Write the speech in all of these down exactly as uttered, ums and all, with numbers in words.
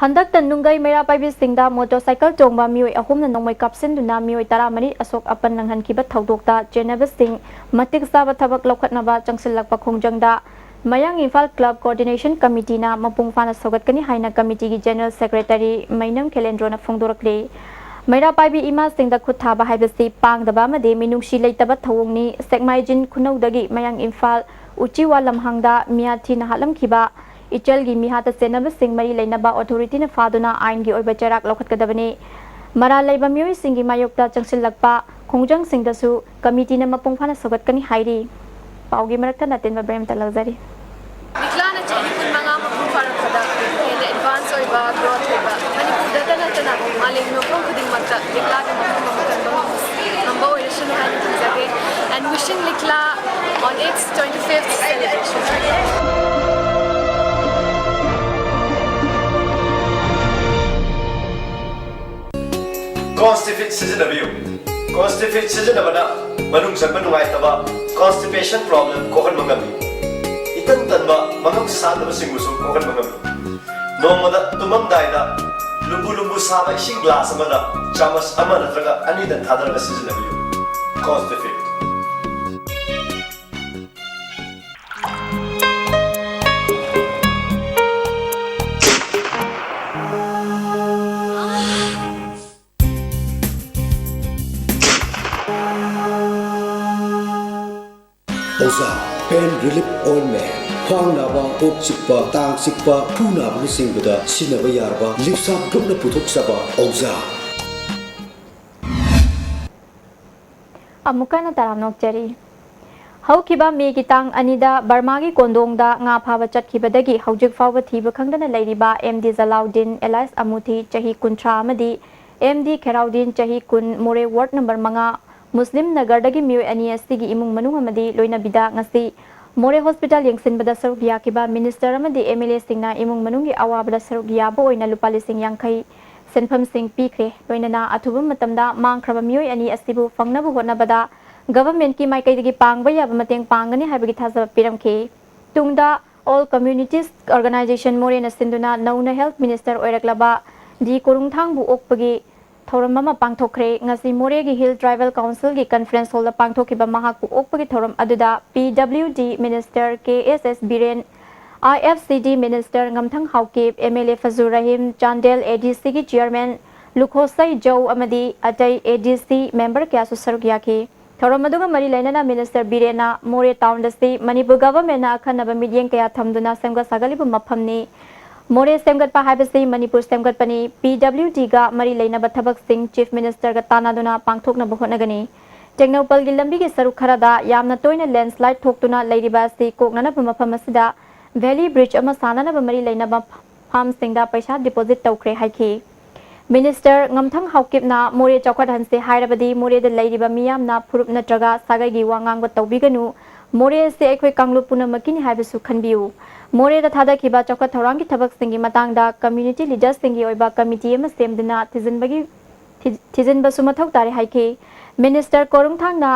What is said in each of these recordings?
ꯍꯟꯗꯛꯇ ꯅꯨꯡꯒꯩ ꯃꯩꯔꯥ ꯄꯥꯏꯕꯤꯁꯤꯡꯗ ꯃꯣꯇꯣꯔꯁꯥꯏꯀꯜ ꯇꯣꯡꯕ ꯃꯤꯑꯣꯏ ꯑꯍꯨꯝꯅ ꯅꯣꯡꯃꯩ ꯀꯥꯞꯁꯤꯟꯗꯨꯅ ꯃꯤꯑꯣꯏ ꯇꯔꯥꯃꯔꯤ ꯑꯁꯣꯛ ꯑꯄꯟ ꯅꯪꯍꯟꯈꯤꯕ ꯊꯧꯗꯣꯛꯇ ꯆꯦꯟꯅꯕꯁꯤꯡ ꯃꯇꯤꯛ ꯆꯥꯕ ꯊꯕꯛ ꯂꯧꯈꯠꯅꯕ ꯆꯪꯁꯤꯜꯂꯛꯄ ꯈꯣꯡꯖꯪꯗ ꯃꯌꯥꯡ ꯏꯝꯐꯥꯜ ꯀ꯭ꯂꯕ ꯀꯣꯑꯣꯔꯗꯤꯅꯦꯁꯟ ꯀꯃꯤꯇꯤꯅ ꯃꯄꯨꯡ ꯐꯥꯅ ꯁꯧꯒꯠꯀꯅꯤ ꯍꯥꯏꯅ ꯀꯃꯤꯇꯤꯒꯤ ꯖꯦꯅꯔꯦꯜ ꯁꯦꯀ꯭ꯔꯦꯇꯔꯤ ꯃꯩꯅꯝ ꯈꯦꯂꯦꯟꯗ꯭ꯔꯣꯅ ꯐꯣꯡꯗꯣꯔꯛꯂꯤ꯫ ꯃꯩꯔꯥ ꯄꯥꯏꯕꯤ ꯏꯃꯥꯁꯤꯡꯗ ꯈꯨꯠ ꯊꯥꯕ ꯍꯥꯏꯕꯁꯤ ꯄꯥꯡꯗꯕ ꯑꯃꯗꯤ ꯃꯤꯅꯨꯡꯁꯤ ꯂꯩꯇꯕ ꯊꯧꯑꯣꯡꯅꯤ꯫ ꯁꯦꯛꯃꯥꯏꯖꯤꯟ ꯈꯨꯅꯧꯗꯒꯤ ꯃꯌꯥꯡ ꯏꯝꯐꯥꯜ ꯎꯆꯤꯋꯥ ꯂꯝꯍꯥꯡꯗ ꯃꯤꯌꯥꯊꯤꯅ ꯍꯥꯠꯂꯝꯈꯤꯕ ꯏꯆꯜꯒꯤ ꯃꯤꯍꯥꯠꯇ ꯆꯦꯟꯅꯕꯁꯤꯡ ꯃꯔꯤ ꯂꯩꯅꯕ ꯑꯣꯊꯣꯔꯤꯇꯤꯅ ꯐꯥꯗꯨꯅ ꯑꯥꯏꯟꯒꯤ ꯑꯣꯏꯕ ꯆꯩꯔꯥꯛ ꯂꯧꯈꯠꯀꯗꯕꯅꯤ꯫ ꯃꯔꯥꯜ ꯂꯩꯕ ꯃꯤꯑꯣꯏꯁꯤꯡꯒꯤ ꯃꯥꯌꯣꯛꯇ ꯆꯪꯁꯤꯜꯂꯛꯄ ꯈꯣꯡꯖꯪꯁꯤꯡꯗꯁꯨ ꯀꯃꯤꯇꯤꯅ ꯃꯄꯨꯡ ꯐꯥꯅ ꯁꯧꯒꯠꯀꯅꯤ ꯍꯥꯏꯔꯤ꯫ ꯄꯥꯎꯒꯤ ꯃꯔꯛꯇ ꯅꯇꯦꯟꯕ ꯕ꯭ꯔꯦꯝꯇ ꯂꯧꯖꯔꯤ꯫ ꯂꯤꯛꯂꯥꯅ ꯆꯍꯤ ꯀꯨꯟꯃꯉꯥ ꯃꯄꯨꯡ ꯐꯥꯔꯛꯄꯗ ꯍꯦꯟꯅ ꯑꯦꯗꯚꯥꯟꯁ ꯑꯣꯏꯕ, ꯒ꯭ꯔꯣꯊ ꯑꯣꯏꯕ, ꯃꯅꯤꯄꯨꯔꯗꯇ ꯅꯠꯇꯅ ꯃꯥꯂꯦꯝꯒꯤ ꯃꯐꯝ ꯈꯨꯗꯤꯡꯃꯛꯇ ꯂꯤꯛꯂꯥꯒꯤ ꯃꯐꯝ ꯑꯃ ꯀꯟꯕ ꯉꯝꯕ ꯑꯣꯏꯔꯁꯅꯨ ꯍꯥꯏꯅ ꯊꯝꯖꯒꯦ꯫ And wishing Likla on its twenty-fifth celebration. Constipate ꯁꯤꯖꯤꯟꯅꯕꯤꯌꯨ꯫ Constipate ꯁꯤꯖꯤꯟꯅꯕꯅ ꯃꯅꯨꯡ ꯆꯪꯕ ꯅꯨꯡꯉꯥꯏꯇꯕ, constipation problem ꯀꯣꯛꯍꯟꯕ ꯉꯝꯃꯤ꯫ ꯏꯇꯟ ꯇꯟꯕ, ꯃꯉꯝ ꯁꯥꯟꯗꯕꯁꯤꯡꯕꯨꯁꯨ ꯀꯣꯛꯍꯟꯕ ꯉꯝꯃꯤ꯫ ꯅꯣꯡꯃꯗ ꯇꯨꯝꯃꯝꯗꯥꯏꯗ ꯂꯨꯝꯕꯨ ꯂꯨꯝꯕꯨ ꯁꯥꯕ ꯏꯁꯤꯡ ꯒ꯭ꯂꯥꯁ ꯑꯃꯗ ꯆꯥꯃꯁ ꯑꯃ ꯅꯠꯇ꯭ꯔꯒ ꯑꯅꯤꯗꯪ ꯊꯥꯗꯔꯒ ꯁꯤꯖꯤꯟꯅꯕꯤꯌꯨ꯫ Constipate꯫ ꯑꯣꯖꯥ, pain relief ointment, ꯈ꯭ꯋꯥꯡ ꯅꯥꯕ, ꯀꯣꯛ ꯆꯤꯛꯄ, ꯇꯥꯡ ꯆꯤꯛꯄ, ꯈꯨ ꯅꯥꯕꯅꯆꯤꯡꯕꯗ ꯁꯤꯖꯤꯟꯅꯕ ꯌꯥꯔꯕ ꯂꯤꯞꯁꯥꯞ ꯒ꯭ꯔꯨꯞꯅ ꯄꯨꯊꯣꯛꯆꯕ ꯑꯣꯖꯥ꯫ ꯑꯃꯨꯛꯀ ꯍꯟꯅ ꯇꯔꯥꯝꯅ ꯑꯣꯛꯆꯔꯤ꯫ ꯍꯧꯈꯤꯕ ꯃꯦꯒꯤ ꯇꯥꯡ ꯑꯅꯤꯗ ꯕꯔꯃꯥꯒꯤ ꯀꯣꯟꯗꯣꯡꯗ ꯉꯥ ꯐꯥꯕ ꯆꯠꯈꯤꯕꯗꯒꯤ ꯍꯧꯖꯤꯛ ꯐꯥꯎꯕ ꯊꯤꯕ ꯈꯪꯗꯅ ꯂꯩꯔꯤꯕ ꯑꯦꯝ ꯗꯤ ꯖꯂꯥꯎꯗꯤꯟ ꯑꯦꯂꯥꯏꯁ ꯑꯃꯨꯊꯤ ꯆꯍꯤ ꯀꯨꯟꯊ꯭ꯔꯥ ꯑꯃꯗꯤ ꯑꯦꯝ ꯗꯤ ꯈꯦꯔꯥꯎꯗꯤꯟ ꯆꯍꯤ ꯀꯨꯟ ꯃꯣꯔꯦ ꯋꯥꯔꯗ ꯅꯝꯕꯔ ꯃꯉꯥ ꯃꯨꯁꯂꯤꯝ ꯅꯒꯔꯗꯒꯤ ꯃꯤꯑꯣꯏ ꯑꯅꯤ ꯑꯁꯤꯒꯤ ꯏꯃꯨꯡ ꯃꯅꯨꯡ ꯑꯃꯗꯤ ꯂꯣꯏꯅꯕꯤꯗ ꯉꯁꯤ ꯃꯣꯔꯦ ꯍꯣꯁꯄꯤꯇꯥꯜ ꯌꯦꯡꯁꯤꯟꯕꯗ ꯁꯔꯨꯛ ꯌꯥꯈꯤꯕ ꯃꯤꯅꯤꯁꯇꯔ ꯑꯃꯗꯤ ꯑꯦꯝ ꯑꯦꯜ ꯑꯦꯁꯤꯡꯅ ꯏꯃꯨꯡ ꯃꯅꯨꯡꯒꯤ ꯑꯋꯥꯕꯗ ꯁꯔꯨꯛ ꯌꯥꯕ ꯑꯣꯏꯅ ꯂꯨꯄꯥ ꯂꯤꯁꯤꯡ ꯌꯥꯡꯈꯩ ꯁꯦꯟꯐꯝꯁꯤꯡ ꯄꯤꯈ꯭ꯔꯦ꯫ ꯂꯣꯏꯅꯅ ꯑꯊꯨꯕ ꯃꯇꯝꯗ ꯃꯥꯡꯈ꯭ꯔꯕ ꯃꯤꯑꯣꯏ ꯑꯅꯤ ꯑꯁꯤꯕꯨ ꯐꯪꯅꯕ ꯍꯣꯠꯅꯕꯗ ꯒꯚꯔꯟꯃꯦꯟꯠꯀꯤ ꯃꯥꯏꯀꯩꯗꯒꯤ ꯄꯥꯡꯕ ꯌꯥꯕ ꯃꯇꯦꯡ ꯄꯥꯡꯒꯅꯤ ꯍꯥꯏꯕꯒꯤ ꯊꯥꯖꯕ ꯄꯤꯔꯝꯈꯤ꯫ ꯇꯨꯡꯗ All Communities Organization ꯃꯣꯔꯦꯅ ꯁꯤꯟꯗꯨꯅ ꯅꯧꯅ Health Minister ꯑꯣꯏꯔꯛꯂꯕ ꯗꯤ ꯀꯣꯔꯨꯡꯊꯥꯡꯕꯨ ꯑꯣꯛꯄꯒꯤ ꯊꯧꯔꯝ ꯑꯃ ꯄꯥꯡꯊꯣꯛꯈ꯭ꯔꯦ꯫ ꯉꯁꯤ ꯃꯣꯔꯦꯒꯤ Hill Tribal Councilꯒꯤ Conference Hallꯗ ꯄꯥꯡꯊꯣꯛꯈꯤꯕ ꯃꯍꯥꯛꯄꯨ ꯑꯣꯛꯄꯒꯤ ꯊꯧꯔꯝ ꯑꯗꯨꯗ P W D Minister K S S Biren, I F C D Minister ꯉꯝꯊꯪ Haokip, M L A ꯐꯖꯨ Rahim, Chandel A D Cꯒꯤ Chairman ꯂꯨꯈꯣꯁꯩ ꯖꯧ ꯑꯃꯗꯤ ꯑꯇꯩ A D C member ꯀꯌꯥꯁꯨ ꯁꯔꯨꯛ ꯌꯥꯈꯤ꯫ ꯊꯧꯔꯝ ꯑꯗꯨꯒ ꯃꯔꯤ ꯂꯩꯅꯅ Minister ꯕꯤꯔꯦꯟꯅ ꯃꯣꯔꯦ townꯗ ꯁꯤ ꯃꯅꯤꯄꯨꯔ governmentꯅ ꯑꯈꯟꯅꯕ ꯃꯤꯠꯌꯦꯡ ꯀꯌꯥ ꯊꯝꯗꯨꯅ ꯁꯦꯝꯒꯠ ꯁꯥꯒꯠꯂꯤꯕ ꯃꯐꯝꯅꯤ꯫ ꯃꯣꯔꯦ ꯁꯦꯝꯒꯠꯄ ꯍꯥꯏꯕꯁꯤ ꯃꯅꯤꯄꯨꯔ ꯁꯦꯝꯒꯠꯄꯅꯤ꯫ P W Dꯒ ꯃꯔꯤ ꯂꯩꯅꯕ ꯊꯕꯛꯁꯤꯡ Chief Ministerꯒ ꯇꯥꯟꯅꯗꯨꯅ ꯄꯥꯡꯊꯣꯛꯅꯕ ꯍꯣꯠꯅꯒꯅꯤ꯫ ꯇꯦꯡꯅꯧꯄꯜꯒꯤ ꯂꯝꯕꯤꯒꯤ ꯁꯔꯨꯛ ꯈꯔꯗ ꯌꯥꯝꯅ ꯇꯣꯏꯅ landslide ꯊꯣꯛꯇꯨꯅ ꯂꯩꯔꯤꯕ ꯑꯁꯤ ꯀꯣꯛꯅꯅꯕ ꯃꯐꯝ ꯑꯁꯤꯗ valley bridge ꯑꯃ ꯁꯥꯅꯅꯕ ꯃꯔꯤ ꯂꯩꯅꯕ firmꯁꯤꯡꯗ ꯄꯩꯁꯥ deposit ꯇꯧꯈ꯭ꯔꯦ ꯍꯥꯏꯈꯤ꯫ Minister ꯉꯝꯊꯪ ꯍꯥꯎꯀꯤꯞꯅ ꯃꯣꯔꯦ ꯆꯥꯎꯈꯠꯍꯟꯁꯦ ꯍꯥꯏꯔꯕꯗꯤ ꯃꯣꯔꯦꯗ ꯂꯩꯔꯤꯕ ꯃꯤꯌꯥꯝꯅ ꯐꯨꯔꯨꯞ ꯅꯠꯇ꯭ꯔꯒ ꯁꯥꯒꯩꯒꯤ ꯋꯥ ꯉꯥꯡꯕ ꯇꯧꯕꯤꯒꯅꯨ꯫ ꯃꯣꯔꯦ ꯑꯁꯤ ꯑꯩꯈꯣꯏ ꯀꯥꯡꯂꯨꯞ ꯄꯨꯝꯅꯃꯛꯀꯤꯅꯤ ꯍꯥꯏꯕꯁꯨ ꯈꯟꯕꯤꯌꯨ꯫ ꯃꯣꯔꯦꯗ ꯊꯥꯗꯈꯤꯕ ꯆꯥꯎꯈꯠ ꯊꯧꯔꯥꯡꯒꯤ ꯊꯕꯛꯁꯤꯡꯒꯤ ꯃꯇꯥꯡꯗ community leaderꯁꯤꯡꯒꯤ ꯑꯣꯏꯕ committee ꯑꯃ ꯁꯦꯝꯗꯨꯅ ꯊꯤꯖꯤꯟꯕꯒꯤ, ꯊꯤ-, ꯊꯤꯖꯤꯟꯕꯁꯨ ꯃꯊꯧ ꯇꯥꯔꯦ ꯍꯥꯏꯈꯤ꯫ Minister ꯀꯣꯔꯨꯡꯊꯥꯡꯅ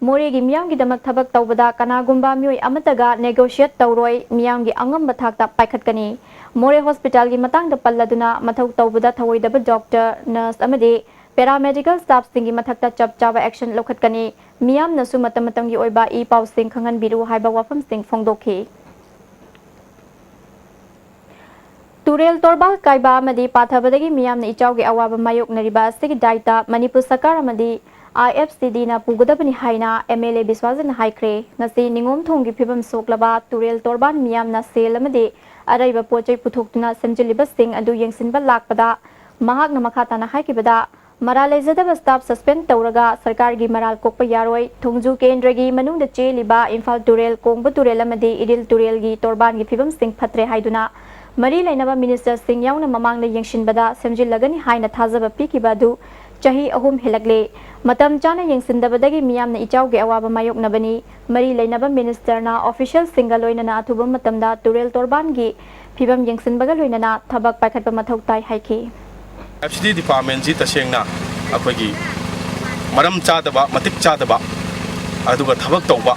ꯃꯣꯔꯦꯒꯤ ꯃꯤꯌꯥꯝꯒꯤꯗꯃꯛ ꯊꯕꯛ ꯇꯧꯕꯗ ꯀꯅꯥꯒꯨꯝꯕ ꯃꯤꯑꯣꯏ ꯑꯃꯠꯇꯒ negotiate ꯇꯧꯔꯣꯏ, ꯃꯤꯌꯥꯝꯒꯤ ꯑꯉꯝꯕ ꯊꯥꯛꯇ ꯄꯥꯏꯈꯠꯀꯅꯤ꯫ ꯃꯣꯔꯦ hospitalꯒꯤ ꯃꯇꯥꯡꯗ ꯄꯜꯂꯗꯨꯅ ꯃꯊꯧ ꯇꯧꯕꯗ ꯊꯧꯑꯣꯏꯗꯕ doctor, nurse ꯑꯃꯗꯤ paramedical staffꯁꯤꯡꯒꯤ ꯃꯊꯛꯇ ꯆꯞ ꯆꯥꯕ action ꯂꯧꯈꯠꯀꯅꯤ꯫ ꯃꯤꯌꯥꯝꯅꯁꯨ ꯃꯇꯝ ꯃꯇꯝꯒꯤ ꯑꯣꯏꯕ ꯏ ꯄꯥꯎꯁꯤꯡ ꯈꯪꯍꯟꯕꯤꯔꯨ ꯍꯥꯏꯕ ꯋꯥꯐꯝꯁꯤꯡ ꯐꯣꯡꯗꯣꯛꯈꯤ꯫ ꯇꯨꯔꯦꯜ ꯇꯣꯔꯕꯥꯟ ꯀꯥꯏꯕ ꯑꯃꯗꯤ ꯄꯥꯊꯕꯗꯒꯤ ꯃꯤꯌꯥꯝꯅ ꯏꯆꯥꯎꯒꯤ ꯑꯋꯥꯕ ꯃꯥꯌꯣꯛꯅꯔꯤꯕ ꯑꯁꯤꯒꯤ ꯗꯥꯏꯇ ꯃꯅꯤꯄꯨꯔ ꯁꯔꯀꯥꯔ ꯑꯃꯗꯤ I F C Dꯅ ꯄꯨꯒꯗꯕꯅꯤ ꯍꯥꯏꯅ M L A ꯕꯤꯁ꯭ꯋꯥꯖꯤꯠꯅ ꯍꯥꯏꯈ꯭ꯔꯦ꯫ ꯉꯁꯤ ꯅꯤꯉꯣꯝꯊꯣꯡꯒꯤ ꯐꯤꯕꯝ ꯁꯣꯛꯂꯕ ꯇꯨꯔꯦꯜ ꯇꯣꯔꯕꯥꯟ ꯃꯤꯌꯥꯝꯅ ꯁꯦꯜ ꯑꯃꯗꯤ ꯑꯔꯩꯕ ꯄꯣꯠ ꯆꯩ ꯄꯨꯊꯣꯛꯇꯨꯅ ꯁꯦꯝꯖꯤꯜꯂꯤꯕꯁꯤꯡ ꯑꯗꯨ ꯌꯦꯡꯁꯤꯟꯕ ꯂꯥꯛꯄꯗ ꯃꯍꯥꯛꯅ ꯃꯈꯥ ꯇꯥꯅ ꯍꯥꯏꯈꯤꯕꯗ, ꯃꯔꯥꯜ ꯂꯩꯖꯗꯕ staff suspend ꯇꯧꯔꯒ ꯁꯔꯀꯥꯔꯒꯤ ꯃꯔꯥꯜ ꯀꯣꯛꯄ ꯌꯥꯔꯣꯏ꯫ ꯊꯣꯡꯖꯨ ꯀꯦꯟꯗ꯭ꯔꯒꯤ ꯃꯅꯨꯡꯗ ꯆꯦꯜꯂꯤꯕ ꯏꯝꯐꯥꯜ ꯇꯨꯔꯦꯜ, ꯀꯣꯡꯕ ꯇꯨꯔꯦꯜ ꯑꯃꯗꯤ ꯏꯔꯤꯜ ꯇꯨꯔꯦꯜꯒꯤ ꯇꯣꯔꯕꯥꯟꯒꯤ ꯐꯤꯕꯝꯁꯤꯡ ꯐꯠꯇ꯭ꯔꯦ ꯍꯥꯏꯗꯨꯅ ꯃꯔꯤ ꯂꯩꯅꯕ ministerꯁꯤꯡ ꯌꯥꯎꯅ ꯃꯃꯥꯡꯗ ꯌꯦꯡꯁꯤꯟꯕꯗ ꯁꯦꯝꯖꯤꯜꯂꯒꯅꯤ ꯍꯥꯏꯅ ꯊꯥꯖꯕ ꯄꯤꯈꯤꯕ ꯑꯗꯨ ꯆꯍꯤ ꯑꯍꯨꯝ ꯍꯦꯜꯂꯛꯂꯦ꯫ ꯃꯇꯝ ꯆꯥꯅ ꯌꯦꯡꯁꯤꯟꯗꯕꯗꯒꯤ ꯃꯤꯌꯥꯝꯅ ꯏꯆꯥꯎꯒꯤ ꯑꯋꯥꯕ ꯃꯥꯌꯣꯛꯅꯕꯅꯤ꯫ ꯃꯔꯤ ꯂꯩꯅꯕ ministerꯅ officialꯁꯤꯡꯒ ꯂꯣꯏꯅꯅ ꯑꯊꯨꯕ ꯃꯇꯝꯗ ꯇꯨꯔꯦꯜ ꯇꯣꯔꯕꯥꯟꯒꯤ ꯐꯤꯕꯝ ꯌꯦꯡꯁꯤꯟꯕꯒ ꯂꯣꯏꯅꯅ ꯊꯕꯛ ꯄꯥꯏꯈꯠꯄ ꯃꯊꯧ ꯇꯥꯏ ꯍꯥꯏꯈꯤ꯫ F C D departmentꯁꯤ ꯇꯁꯦꯡꯅ ꯑꯩꯈꯣꯏꯒꯤ ꯃꯔꯝ ꯆꯥꯗꯕ, ꯃꯇꯤꯛ ꯆꯥꯗꯕ, ꯑꯗꯨꯒ ꯊꯕꯛ ꯇꯧꯕ,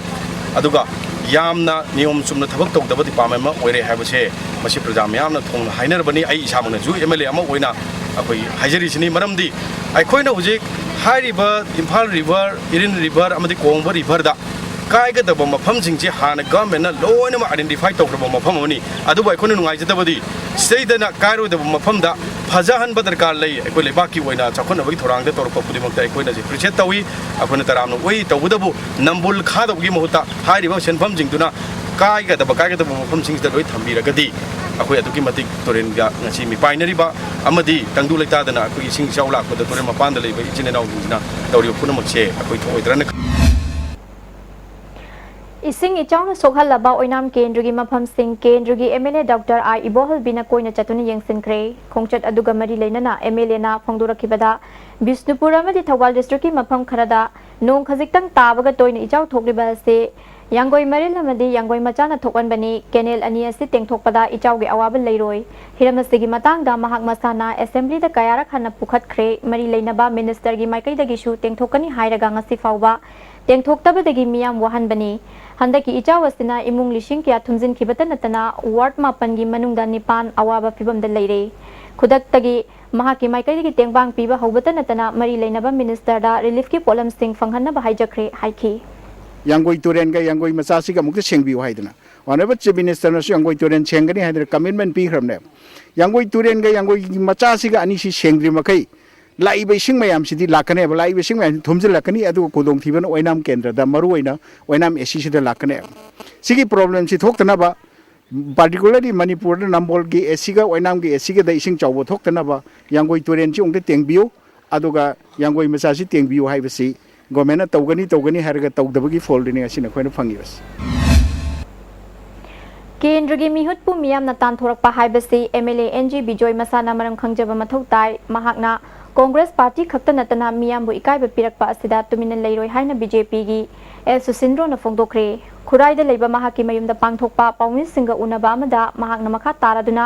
ꯑꯗꯨꯒ ꯌꯥꯝꯅ ꯅꯤꯌꯣꯝ ꯆꯨꯝꯅ ꯊꯕꯛ ꯇꯧꯗꯕ ꯗꯤꯄꯥꯔꯠꯃꯦꯟ ꯑꯃ ꯑꯣꯏꯔꯦ ꯍꯥꯏꯕꯁꯦ ꯃꯁꯤ ꯄ꯭ꯔꯖꯥ ꯃꯌꯥꯝꯅ ꯊꯣꯡꯅ ꯍꯥꯏꯅꯔꯕꯅꯤ꯫ ꯑꯩ ꯏꯁꯥꯃꯛꯅꯁꯨ ꯑꯦꯝ ꯑꯦꯜ ꯑꯦ ꯑꯃ ꯑꯣꯏꯅ ꯑꯩꯈꯣꯏ ꯍꯥꯏꯖꯔꯤꯁꯤꯅꯤ꯫ ꯃꯔꯝꯗꯤ ꯑꯩꯈꯣꯏꯅ ꯍꯧꯖꯤꯛ ꯍꯥꯏꯔꯤꯕ ꯏꯝꯐꯥꯜ ꯔꯤꯚꯔ, ꯏꯔꯤꯜ ꯔꯤꯚꯔ ꯑꯃꯗꯤ ꯀꯣꯡꯕ ꯔꯤꯚꯔꯗ ꯀꯥꯏꯒꯗꯕ ꯃꯐꯝꯁꯤꯡꯁꯦ ꯍꯥꯟꯅ ꯒꯚꯔꯟꯃꯦꯟꯠꯅ ꯂꯣꯏꯅꯃꯛ ꯑꯥꯏꯗꯦꯟꯇꯤꯐꯥꯏ ꯇꯧꯈ꯭ꯔꯕ ꯃꯐꯝ ꯑꯃꯅꯤ꯫ ꯑꯗꯨꯕꯨ ꯑꯩꯈꯣꯏꯅ ꯅꯨꯡꯉꯥꯏꯖꯗꯕꯗꯤ ꯁꯤꯗꯩꯗꯅ ꯀꯥꯏꯔꯣꯏꯗꯕ ꯃꯐꯝꯗ ꯐꯖꯍꯟꯕ ꯗꯔꯀꯥꯔ ꯂꯩ꯫ ꯑꯩꯈꯣꯏ ꯂꯩꯕꯥꯛꯀꯤ ꯑꯣꯏꯅ ꯆꯥꯎꯈꯠꯅꯕꯒꯤ ꯊꯧꯔꯥꯡꯗ ꯇꯧꯔꯛꯄ ꯈꯨꯗꯤꯡꯃꯛꯇ ꯑꯩꯈꯣꯏꯅꯁꯨ ꯑꯦꯄ꯭ꯔꯤꯁꯤꯌꯦꯠ ꯇꯧꯏ, ꯑꯩꯈꯣꯏꯅ ꯇꯔꯥꯝꯅ ꯑꯣꯛꯏ꯫ ꯇꯧꯕꯇꯕꯨ ꯅꯝꯕꯨꯜ ꯈꯥꯗꯕꯒꯤ ꯃꯍꯨꯠꯇ ꯍꯥꯏꯔꯤꯕ ꯁꯦꯟꯐꯝꯁꯤꯡꯗꯨꯅ ꯀꯥꯏꯒꯗꯕ ꯀꯥꯏꯒꯗꯕ ꯃꯐꯝꯁꯤꯡꯁꯤꯗ ꯂꯣꯏ ꯊꯝꯕꯤꯔꯒꯗꯤ ꯑꯩꯈꯣꯏ ꯑꯗꯨꯛꯀꯤ ꯃꯇꯤꯛ ꯇꯨꯔꯦꯜꯒ ꯉꯁꯤ ꯃꯤꯄꯥꯏꯅꯔꯤꯕ ꯑꯃꯗꯤ ꯇꯪꯗꯨ ꯂꯩꯇꯥꯗꯅ ꯑꯩꯈꯣꯏ ꯏꯁꯤꯡ ꯏꯆꯥꯎ ꯂꯥꯛꯄꯗ ꯇꯨꯔꯦꯜ ꯃꯄꯥꯟꯗ ꯂꯩꯕ ꯏꯆꯤꯟ ꯏꯅꯥꯎꯁꯤꯡꯁꯤꯅ ꯇꯧꯔꯤꯕ ꯄꯨꯝꯅꯃꯛꯁꯦ ꯑꯩꯈꯣꯏ ꯊꯣꯛꯑꯣꯏꯗ꯭ꯔꯅ ꯈꯜꯂꯤ꯫ ꯏꯁꯤꯡ ꯏꯆꯥꯎꯅ ꯁꯣꯛꯍꯜꯂꯕ ꯑꯣꯏꯅꯥꯝ ꯀꯦꯟꯗ꯭ꯔꯒꯤ ꯃꯐꯝꯁꯤꯡ ꯀꯦꯟꯗ꯭ꯔꯒꯤ ꯑꯦꯝ ꯑꯦꯜ ꯑꯦ ꯗꯣꯛꯇꯔ ꯑꯥꯏ ꯏꯕꯣꯍꯜꯕꯤꯅ ꯀꯣꯏꯅ ꯆꯠꯇꯨꯅ ꯌꯦꯡꯁꯤꯟꯈ꯭ꯔꯦ꯫ ꯈꯣꯡꯆꯠ ꯑꯗꯨꯒ ꯃꯔꯤ ꯂꯩꯅꯅ ꯑꯦꯝ ꯑꯦꯜ ꯑꯦꯅ ꯐꯣꯡꯗꯣꯔꯛꯈꯤꯕꯗ ꯕꯤꯁꯅꯨꯄꯨꯔ ꯑꯃꯗꯤ ꯊꯧꯕꯥꯜ ꯗꯤꯁꯇ꯭ꯔꯤꯛꯀꯤ ꯃꯐꯝ ꯈꯔꯗ ꯅꯣꯡ ꯈꯖꯤꯛꯇꯪ ꯇꯥꯕꯒ ꯇꯣꯏꯅ ꯏꯆꯥꯎ ꯊꯣꯛꯂꯤꯕ ꯑꯁꯤ ꯌꯥꯡꯒꯣꯏ ꯃꯔꯤꯜ ꯑꯃꯗꯤ ꯌꯥꯡꯒꯣꯏ ꯃꯆꯥꯅ ꯊꯣꯛꯍꯟꯕꯅꯤ꯫ ꯀꯦꯅꯦꯜ ꯑꯅꯤ ꯑꯁꯤ ꯇꯦꯡꯊꯣꯛꯄꯗ ꯏꯆꯥꯎꯒꯤ ꯑꯋꯥꯕ ꯂꯩꯔꯣꯏ꯫ ꯍꯤꯔꯝ ꯑꯁꯤꯒꯤ ꯃꯇꯥꯡꯗ ꯃꯍꯥꯛ ꯃꯁꯥꯅ ꯑꯦꯁꯦꯝꯕ꯭ꯂꯤꯗ ꯀꯌꯥꯔꯛ ꯍꯟꯅ ꯄꯨꯈꯠꯈ꯭ꯔꯦ꯫ ꯃꯔꯤ ꯂꯩꯅꯕ ꯃꯤꯅꯤꯁꯇꯔꯒꯤ ꯃꯥꯏꯀꯩꯗꯒꯤꯁꯨ ꯇꯦꯡꯊꯣꯛꯀꯅꯤ ꯍꯥꯏꯔꯒ ꯉꯁꯤ ꯐꯥꯎꯕ ꯇꯦꯡꯊꯣꯛꯇꯕꯗꯒꯤ ꯃꯤꯌꯥꯝ ꯋꯥꯍꯟꯕꯅꯤ꯫ ꯍꯟꯗꯛꯀꯤ ꯏꯆꯥꯎ ꯑꯁꯤꯅ ꯏꯃꯨꯡ ꯂꯤꯁꯤꯡ ꯀꯌꯥ ꯊꯨꯝꯖꯤꯟꯈꯤꯕꯇ ꯅꯠꯇꯅ ꯋꯥꯔꯗ ꯃꯥꯄꯟꯒꯤ ꯃꯅꯨꯡꯗ ꯅꯤꯄꯥꯟ ꯑꯋꯥꯕ ꯐꯤꯚꯝꯗ ꯂꯩꯔꯦ꯫ ꯈꯨꯗꯛꯇꯒꯤ ꯃꯍꯥꯛꯀꯤ ꯃꯥꯏꯀꯩꯗꯒꯤ ꯇꯦꯡꯕꯥꯡ ꯄꯤꯕ ꯍꯧꯕꯇ ꯅꯠꯇꯅ ꯃꯔꯤ ꯂꯩꯅꯕ ꯃꯤꯅꯤꯁꯇꯔꯗ ꯔꯤꯂꯤꯐꯀꯤ ꯄꯣꯠꯂꯝꯁꯤꯡ ꯐꯪꯍꯟꯅꯕ ꯍꯥꯏꯖꯈ꯭ꯔꯦ ꯍꯥꯏꯈꯤ꯫ ꯌꯥꯡꯒꯣꯏ ꯇꯨꯔꯦꯜꯒ ꯌꯥꯡꯒꯣꯏ ꯃꯆꯥꯁꯤꯒ ꯑꯃꯨꯛꯇ ꯁꯦꯡꯕꯤꯌꯨ ꯍꯥꯏꯗꯅ Honourable Chief Minister ꯅꯁꯨ ꯌꯥꯡꯒꯣꯏ ꯇꯨꯔꯦꯜ ꯁꯦꯡꯒꯅꯤ ꯍꯥꯏꯗꯅ commitment ꯄꯤꯈ꯭ꯔꯕꯅꯦꯕ꯫ ꯌꯥꯡꯒꯣꯏ ꯇꯨꯔꯦꯜꯒ ꯌꯥꯡꯒꯣꯏꯒꯤ ꯃꯆꯥꯁꯤꯒ ꯑꯅꯤꯁꯤ ꯁꯦꯡꯗ꯭ꯔꯤ ꯃꯈꯩ ꯂꯥꯛꯏꯕ ꯏꯁꯤꯡ ꯃꯌꯥꯝꯁꯤꯗꯤ ꯂꯥꯛꯀꯅꯦꯕ, ꯂꯥꯛꯏꯕ ꯏꯁꯤꯡ ꯃꯌꯥꯝꯁꯤ ꯊꯨꯝꯖꯤꯜꯂꯛꯀꯅꯤ, ꯑꯗꯨꯒ ꯈꯨꯗꯣꯡꯊꯤꯕꯅ ꯑꯣꯏꯅꯥꯝ ꯀꯦꯟꯗ꯭ꯔꯗ, ꯃꯔꯨꯑꯣꯏꯅ ꯑꯣꯏꯅꯥꯝ ꯑꯦ ꯁꯤꯁꯤꯗ ꯂꯥꯛꯀꯅꯦꯕ꯫ ꯁꯤꯒꯤ problemꯁꯤ ꯊꯣꯛꯇꯅꯕ, particularly ꯃꯅꯤꯄꯨꯔꯗ ꯅꯝꯕꯣꯜꯒꯤ ꯑꯦ ꯁꯤꯒ ꯑꯣꯏꯅꯥꯝꯒꯤ ꯑꯦ ꯁꯤꯒꯗ ꯏꯁꯤꯡ ꯆꯥꯎꯕ ꯊꯣꯛꯇꯅꯕ ꯌꯥꯡꯒꯣꯏ ꯇꯨꯔꯦꯜꯁꯤ ꯑꯃꯨꯛꯇ ꯇꯦꯡꯕꯤꯌꯨ, ꯑꯗꯨꯒ ꯌꯥꯡꯒꯣꯏ ꯃꯆꯥꯁꯤ ꯇꯦꯡꯕꯤꯌꯨ ꯍꯥꯏꯕꯁꯤ ꯒꯣꯔꯃꯦꯟꯅ ꯇꯧꯒꯅꯤ, ꯇꯧꯒꯅꯤ ꯍꯥꯏꯔꯒ ꯇꯧꯗꯕꯒꯤ ꯐꯣꯜꯗꯨꯅꯤ ꯉꯁꯤ ꯅꯈꯣꯏꯅ ꯐꯪꯉꯤꯕꯁꯤ꯫ ꯀꯦꯟꯗ꯭ꯔꯒꯤ ꯃꯤꯍꯨꯠꯄꯨ ꯃꯤꯌꯥꯝꯅ ꯇꯥꯟꯊꯣꯔꯛꯄ ꯍꯥꯏꯕꯁꯤ M L A N G Bijoy ꯃꯁꯥꯅ ꯃꯔꯝ ꯈꯪꯖꯕ ꯃꯊꯧ ꯇꯥꯏ꯫ ꯃꯍꯥꯛꯅ ꯀꯣꯡꯒ꯭ꯔꯦꯁ ꯄꯥꯔꯇꯤ ꯈꯛꯇ ꯅꯠꯇꯅ ꯃꯤꯌꯥꯝꯕꯨ ꯏꯀꯥꯏꯕ ꯄꯤꯔꯛꯄ ꯑꯁꯤꯗ ꯇꯨꯃꯤꯟꯅ ꯂꯩꯔꯣꯏ ꯍꯥꯏꯅ ꯕꯤ ꯖꯦ ꯄꯤꯒꯤ ꯑꯦꯜ ꯁꯨꯁꯤꯟꯗ꯭ꯔꯣꯅ ꯐꯣꯡꯗꯣꯛꯈ꯭ꯔꯦ꯫ ꯈꯨꯔꯥꯏꯗ ꯂꯩꯕ ꯃꯍꯥꯛꯀꯤ ꯃꯌꯨꯝꯗ ꯄꯥꯡꯊꯣꯛꯄ ꯄꯥꯎꯃꯤꯁꯤꯡꯒ ꯎꯅꯕ ꯑꯃꯗ ꯃꯍꯥꯛꯅ ꯃꯈꯥ ꯇꯥꯔꯗꯨꯅ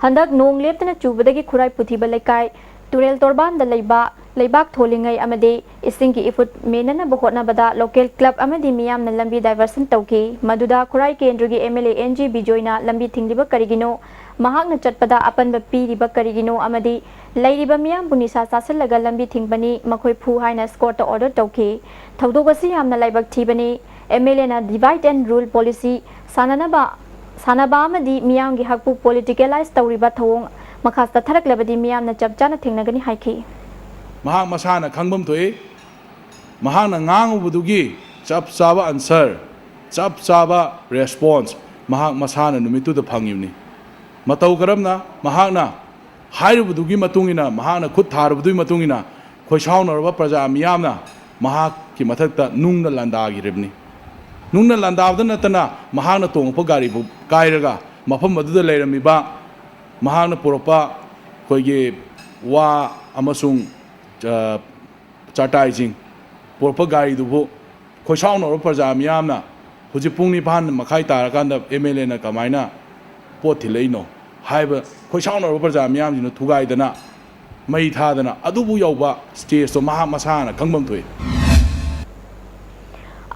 ꯍꯟꯗꯛ ꯅꯣꯡ ꯂꯦꯞꯇꯅ ꯆꯨꯕꯗꯒꯤ ꯈꯨꯔꯥꯏ ꯄꯨꯊꯤꯕ ꯂꯩꯀꯥꯏ ꯇꯨꯔꯦꯜ ꯇꯣꯔꯕꯥꯟꯗ ꯂꯩꯕ ꯂꯩꯕꯥꯛ ꯊꯣꯜꯂꯤꯉꯩ ꯑꯃꯗꯤ ꯏꯁꯤꯡꯒꯤ ꯏꯐꯨꯠ ꯃꯦꯟꯅꯅꯕ ꯍꯣꯠꯅꯕꯗ ꯂꯣꯀꯦꯜ ꯀ꯭ꯂꯕ ꯑꯃꯗꯤ ꯃꯤꯌꯥꯝꯅ ꯂꯝꯕꯤ ꯗꯥꯏꯚꯔꯁꯟ ꯇꯧꯈꯤ꯫ ꯃꯗꯨꯗ ꯈꯨꯔꯥꯏ ꯀꯦꯟꯗ꯭ꯔꯒꯤ M L A N G ꯕꯤꯖꯣꯏꯅ ꯂꯝꯕꯤ ꯊꯤꯡꯂꯤꯕ ꯀꯔꯤꯒꯤꯅꯣ? ꯃꯍꯥꯛꯅ ꯆꯠꯄꯗ ꯑꯄꯟꯕ ꯄꯤꯔꯤꯕ ꯀꯔꯤꯒꯤꯅꯣ? ꯑꯃꯗꯤ ꯂꯩꯔꯤꯕ ꯃꯤꯌꯥꯝꯕꯨ ꯅꯤꯁꯥ ꯆꯥꯁꯤꯜꯂꯒ ꯂꯝꯕꯤ ꯊꯤꯡꯕꯅꯤ, ꯃꯈꯣꯏ ꯐꯨ ꯍꯥꯏꯅ ꯁ꯭ꯀꯣꯔꯠꯇ ꯑꯣꯔꯗꯔ ꯇꯧꯈꯤ꯫ ꯊꯧꯗꯣꯛ ꯑꯁꯤ ꯌꯥꯝꯅ ꯂꯥꯏꯕꯛ ꯊꯤꯕꯅꯤ꯫ ꯑꯦꯝ ꯑꯦꯜ ꯑꯦꯅ divide and rule policy ꯁꯥꯟꯅꯅꯕ ꯁꯥꯟꯅꯕ ꯑꯃꯗꯤ ꯃꯤꯌꯥꯝꯒꯤ ꯍꯛꯄꯨ ꯄꯣꯂꯤꯇꯤꯀꯦꯂꯥꯏꯖ ꯇꯧꯔꯤꯕ ꯊꯧꯑꯣꯡ ꯃꯈꯥ ꯆꯠꯊꯔꯛꯂꯕꯗꯤ ꯃꯤꯌꯥꯝꯅ ꯆꯞ ꯆꯥꯅ ꯊꯦꯡꯅꯒꯅꯤ ꯍꯥꯏꯈꯤ꯫ ꯃꯍꯥꯛ ꯃꯁꯥꯅ ꯈꯪꯐꯝ ꯊꯣꯛꯏ꯫ ꯃꯍꯥꯛꯅ ꯉꯥꯡꯉꯨꯕꯗꯨꯒꯤ ꯆꯞ ꯆꯥꯕ ꯑꯟꯁꯔ, ꯆꯞ ꯆꯥꯕ ꯔꯦꯁꯄꯣꯟꯁ ꯃꯍꯥꯛ ꯃꯁꯥꯅ ꯅꯨꯃꯤꯠꯇꯨꯗ ꯐꯪꯉꯤꯕꯅꯤ꯫ ꯃꯇꯧ ꯀꯔꯝꯅ ꯃꯍꯥꯛꯅ ꯍꯥꯏꯔꯨꯕꯗꯨꯒꯤ ꯃꯇꯨꯡ ꯏꯟꯅ, ꯃꯍꯥꯛꯅ ꯈꯨꯠ ꯊꯥꯔꯨꯕꯗꯨꯒꯤ ꯃꯇꯨꯡ ꯏꯟꯅ ꯈꯣꯏꯁꯥꯎꯅꯔꯕ ꯄ꯭ꯔꯖꯥ ꯃꯤꯌꯥꯝꯅ ꯃꯍꯥꯛꯀꯤ ꯃꯊꯛꯇ ꯅꯨꯡꯅ ꯂꯥꯟꯗꯥꯈꯤꯔꯤꯕꯅꯤ꯫ ꯅꯨꯡꯅ ꯂꯥꯟꯗꯥꯕꯗ ꯅꯠꯇꯅ ꯃꯍꯥꯛꯅ ꯇꯣꯡꯉꯛꯄ ꯒꯥꯔꯤꯕꯨ ꯀꯥꯏꯔꯒ ꯃꯐꯝ ꯑꯗꯨꯗ ꯂꯩꯔꯝꯃꯤꯕ ꯃꯍꯥꯛꯅ ꯄꯨꯔꯛꯄ ꯑꯩꯈꯣꯏꯒꯤ ꯋꯥ ꯑꯃꯁꯨꯡ, ꯑ, ꯆꯥꯇꯥꯏꯁꯤꯡ ꯄꯨꯔꯛꯄ ꯒꯥꯔꯤꯗꯨꯕꯨ ꯈꯣꯏꯁꯥꯎꯅꯔꯕ ꯄ꯭ꯔꯖꯥ ꯃꯤꯌꯥꯝꯅ ꯍꯧꯖꯤꯛ ꯄꯨꯡ ꯅꯤꯄꯥꯟ ꯃꯈꯥꯏ ꯇꯥꯔꯀꯥꯟꯗ ꯑꯦꯝ ꯑꯦꯜ ꯑꯦꯅ ꯀꯃꯥꯏꯅ ꯄꯣꯠ ꯊꯤꯜꯂꯛꯏꯅꯣ ꯍꯥꯏꯕ ꯈꯣꯏꯁꯥꯎꯅꯔꯕ ꯄ꯭ꯔꯖꯥ ꯃꯤꯌꯥꯝꯁꯤꯡꯗꯨ ꯊꯨꯒꯥꯏꯗꯅ, ꯃꯩ ꯊꯥꯗꯅ ꯑꯗꯨꯕꯨ ꯌꯧꯕ ꯁ꯭ꯇꯦꯖꯇꯣ ꯃꯍꯥꯛ ꯃꯁꯥꯅ ꯈꯪꯐꯝ ꯊꯣꯛꯏ꯫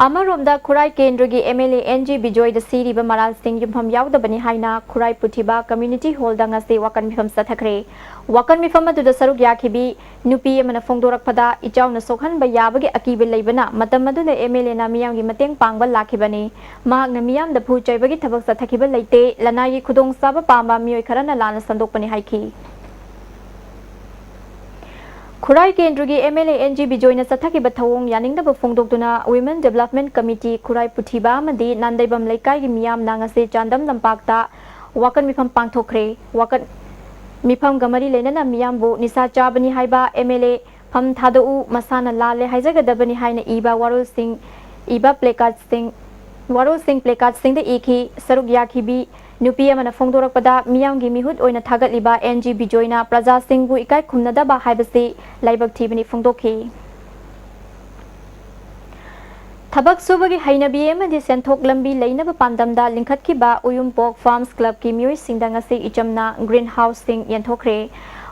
ꯑꯃꯔꯣꯝꯗ ꯈꯨꯔꯥꯏ ꯀꯦꯟꯗ꯭ꯔꯒꯤ M L A N G ꯕꯤꯖꯣꯏꯗ ꯁꯤꯔꯤꯕ ꯃꯔꯥꯜꯁꯤꯡ ꯌꯨꯝꯐꯝ ꯌꯥꯎꯗꯕꯅꯤ ꯍꯥꯏꯅ ꯈꯨꯔꯥꯏ ꯄꯨꯊꯤꯕ ꯀꯝꯃ꯭ꯌꯨꯅꯤꯇꯤ ꯍꯣꯜꯗ ꯉꯁꯤ ꯋꯥꯀꯠ ꯃꯤꯐꯝ ꯆꯠꯊꯈ꯭ꯔꯦ꯫ ꯋꯥꯀꯠ ꯃꯤꯐꯝ ꯑꯗꯨꯗ ꯁꯔꯨꯛ ꯌꯥꯈꯤꯕꯤ ꯅꯨꯄꯤ ꯑꯃꯅ ꯐꯣꯡꯗꯣꯔꯛꯄꯗ, ꯏꯆꯥꯎꯅ ꯁꯣꯛꯍꯟꯕ ꯌꯥꯕꯒꯤ ꯑꯀꯤꯕ ꯂꯩꯕꯅ ꯃꯇꯝ ꯑꯗꯨꯗ ꯑꯦꯝ ꯑꯦꯜ ꯑꯦꯅ ꯃꯤꯌꯥꯝꯒꯤ ꯃꯇꯦꯡ ꯄꯥꯡꯕ ꯂꯥꯛꯈꯤꯕꯅꯤ꯫ ꯃꯍꯥꯛꯅ ꯃꯤꯌꯥꯝꯗ ꯐꯨ ꯆꯩꯕꯒꯤ ꯊꯕꯛ ꯆꯠꯊꯈꯤꯕ ꯂꯩꯇꯦ꯫ ꯂꯅꯥꯏꯒꯤ ꯈꯨꯗꯣꯡꯆꯥꯕ ꯄꯥꯝꯕ ꯃꯤꯑꯣꯏ ꯈꯔꯅ ꯂꯥꯟꯅ ꯁꯟꯗꯣꯛꯄꯅꯤ ꯍꯥꯏꯈꯤ꯫ ꯈꯨꯔꯥꯏ ꯀꯦꯟꯗ꯭ꯔꯒꯤ M L A N G ꯕꯤꯖꯣꯏꯅ ꯆꯠꯊꯈꯤꯕ ꯊꯧꯑꯣꯡ ꯌꯥꯅꯤꯡꯗꯕ ꯐꯣꯡꯗꯣꯛꯇꯨꯅ Women Development Committee ꯈꯨꯔꯥꯏ ꯄꯨꯊꯤꯕ ꯑꯃꯗꯤ ꯅꯥꯟꯗꯩꯕꯝ ꯂꯩꯀꯥꯏꯒꯤ ꯃꯤꯌꯥꯝꯅ ꯉꯁꯤ ꯆꯥꯟꯗꯝ ꯂꯝꯄꯥꯛꯇ ꯋꯥꯀꯠ ꯃꯤꯐꯝ ꯄꯥꯡꯊꯣꯛꯈ꯭ꯔꯦ꯫ ꯋꯥꯀꯠ ꯃꯤꯐꯝꯒ ꯃꯔꯤ ꯂꯩꯅꯅ ꯃꯤꯌꯥꯝꯕꯨ ꯅꯤꯁꯥ ꯆꯥꯕꯅꯤ ꯍꯥꯏꯕ ꯑꯦꯝ ꯑꯦꯜ ꯑꯦ ꯐꯝ ꯊꯥꯗꯣꯛꯎ, ꯃꯁꯥꯅ ꯂꯥꯜꯂꯦ ꯍꯥꯏꯖꯒꯗꯕꯅꯤ ꯍꯥꯏꯅ ꯏꯕ ꯋꯥꯔꯣꯜꯁꯤꯡ, ꯏꯕ placardꯁꯤꯡ, ꯋꯥꯔꯣꯜꯁꯤꯡ placardꯁꯤꯡꯗ ꯏꯈꯤ꯫ ꯁꯔꯨꯛ ꯌꯥꯈꯤꯕꯤ ꯅꯨꯄꯤ ꯑꯃꯅ ꯐꯣꯡꯗꯣꯔꯛꯄꯗ, ꯃꯤꯌꯥꯝꯒꯤ ꯃꯤꯍꯨꯠ ꯑꯣꯏꯅ ꯊꯥꯒꯠꯂꯤꯕ ꯑꯦꯟ ꯖꯤ ꯕꯤꯖꯣꯏꯅ ꯄ꯭ꯔꯖꯥꯁꯤꯡꯕꯨ ꯏꯀꯥꯏ ꯈꯨꯝꯅꯗꯕ ꯍꯥꯏꯕꯁꯤ ꯂꯥꯏꯕꯛ ꯊꯤꯕꯅꯤ ꯐꯣꯡꯗꯣꯛꯈꯤ꯫ ꯊꯕꯛ ꯁꯨꯕꯒꯤ ꯍꯩꯅꯕꯤ ꯑꯃꯗꯤ ꯁꯦꯟꯊꯣꯛ ꯂꯝꯕꯤ ꯂꯩꯅꯕ ꯄꯥꯟꯗꯝꯗ ꯂꯤꯡꯈꯠꯈꯤꯕ ꯎꯌꯨꯝꯄꯣꯛ ꯐꯥꯔꯝꯁ ꯀ꯭ꯂꯕꯀꯤ ꯃꯤꯑꯣꯏꯁꯤꯡꯗ ꯉꯁꯤ ꯏꯆꯝꯅ green houseꯁꯤꯡ ꯌꯦꯟꯊꯣꯛꯈ꯭ꯔꯦ꯫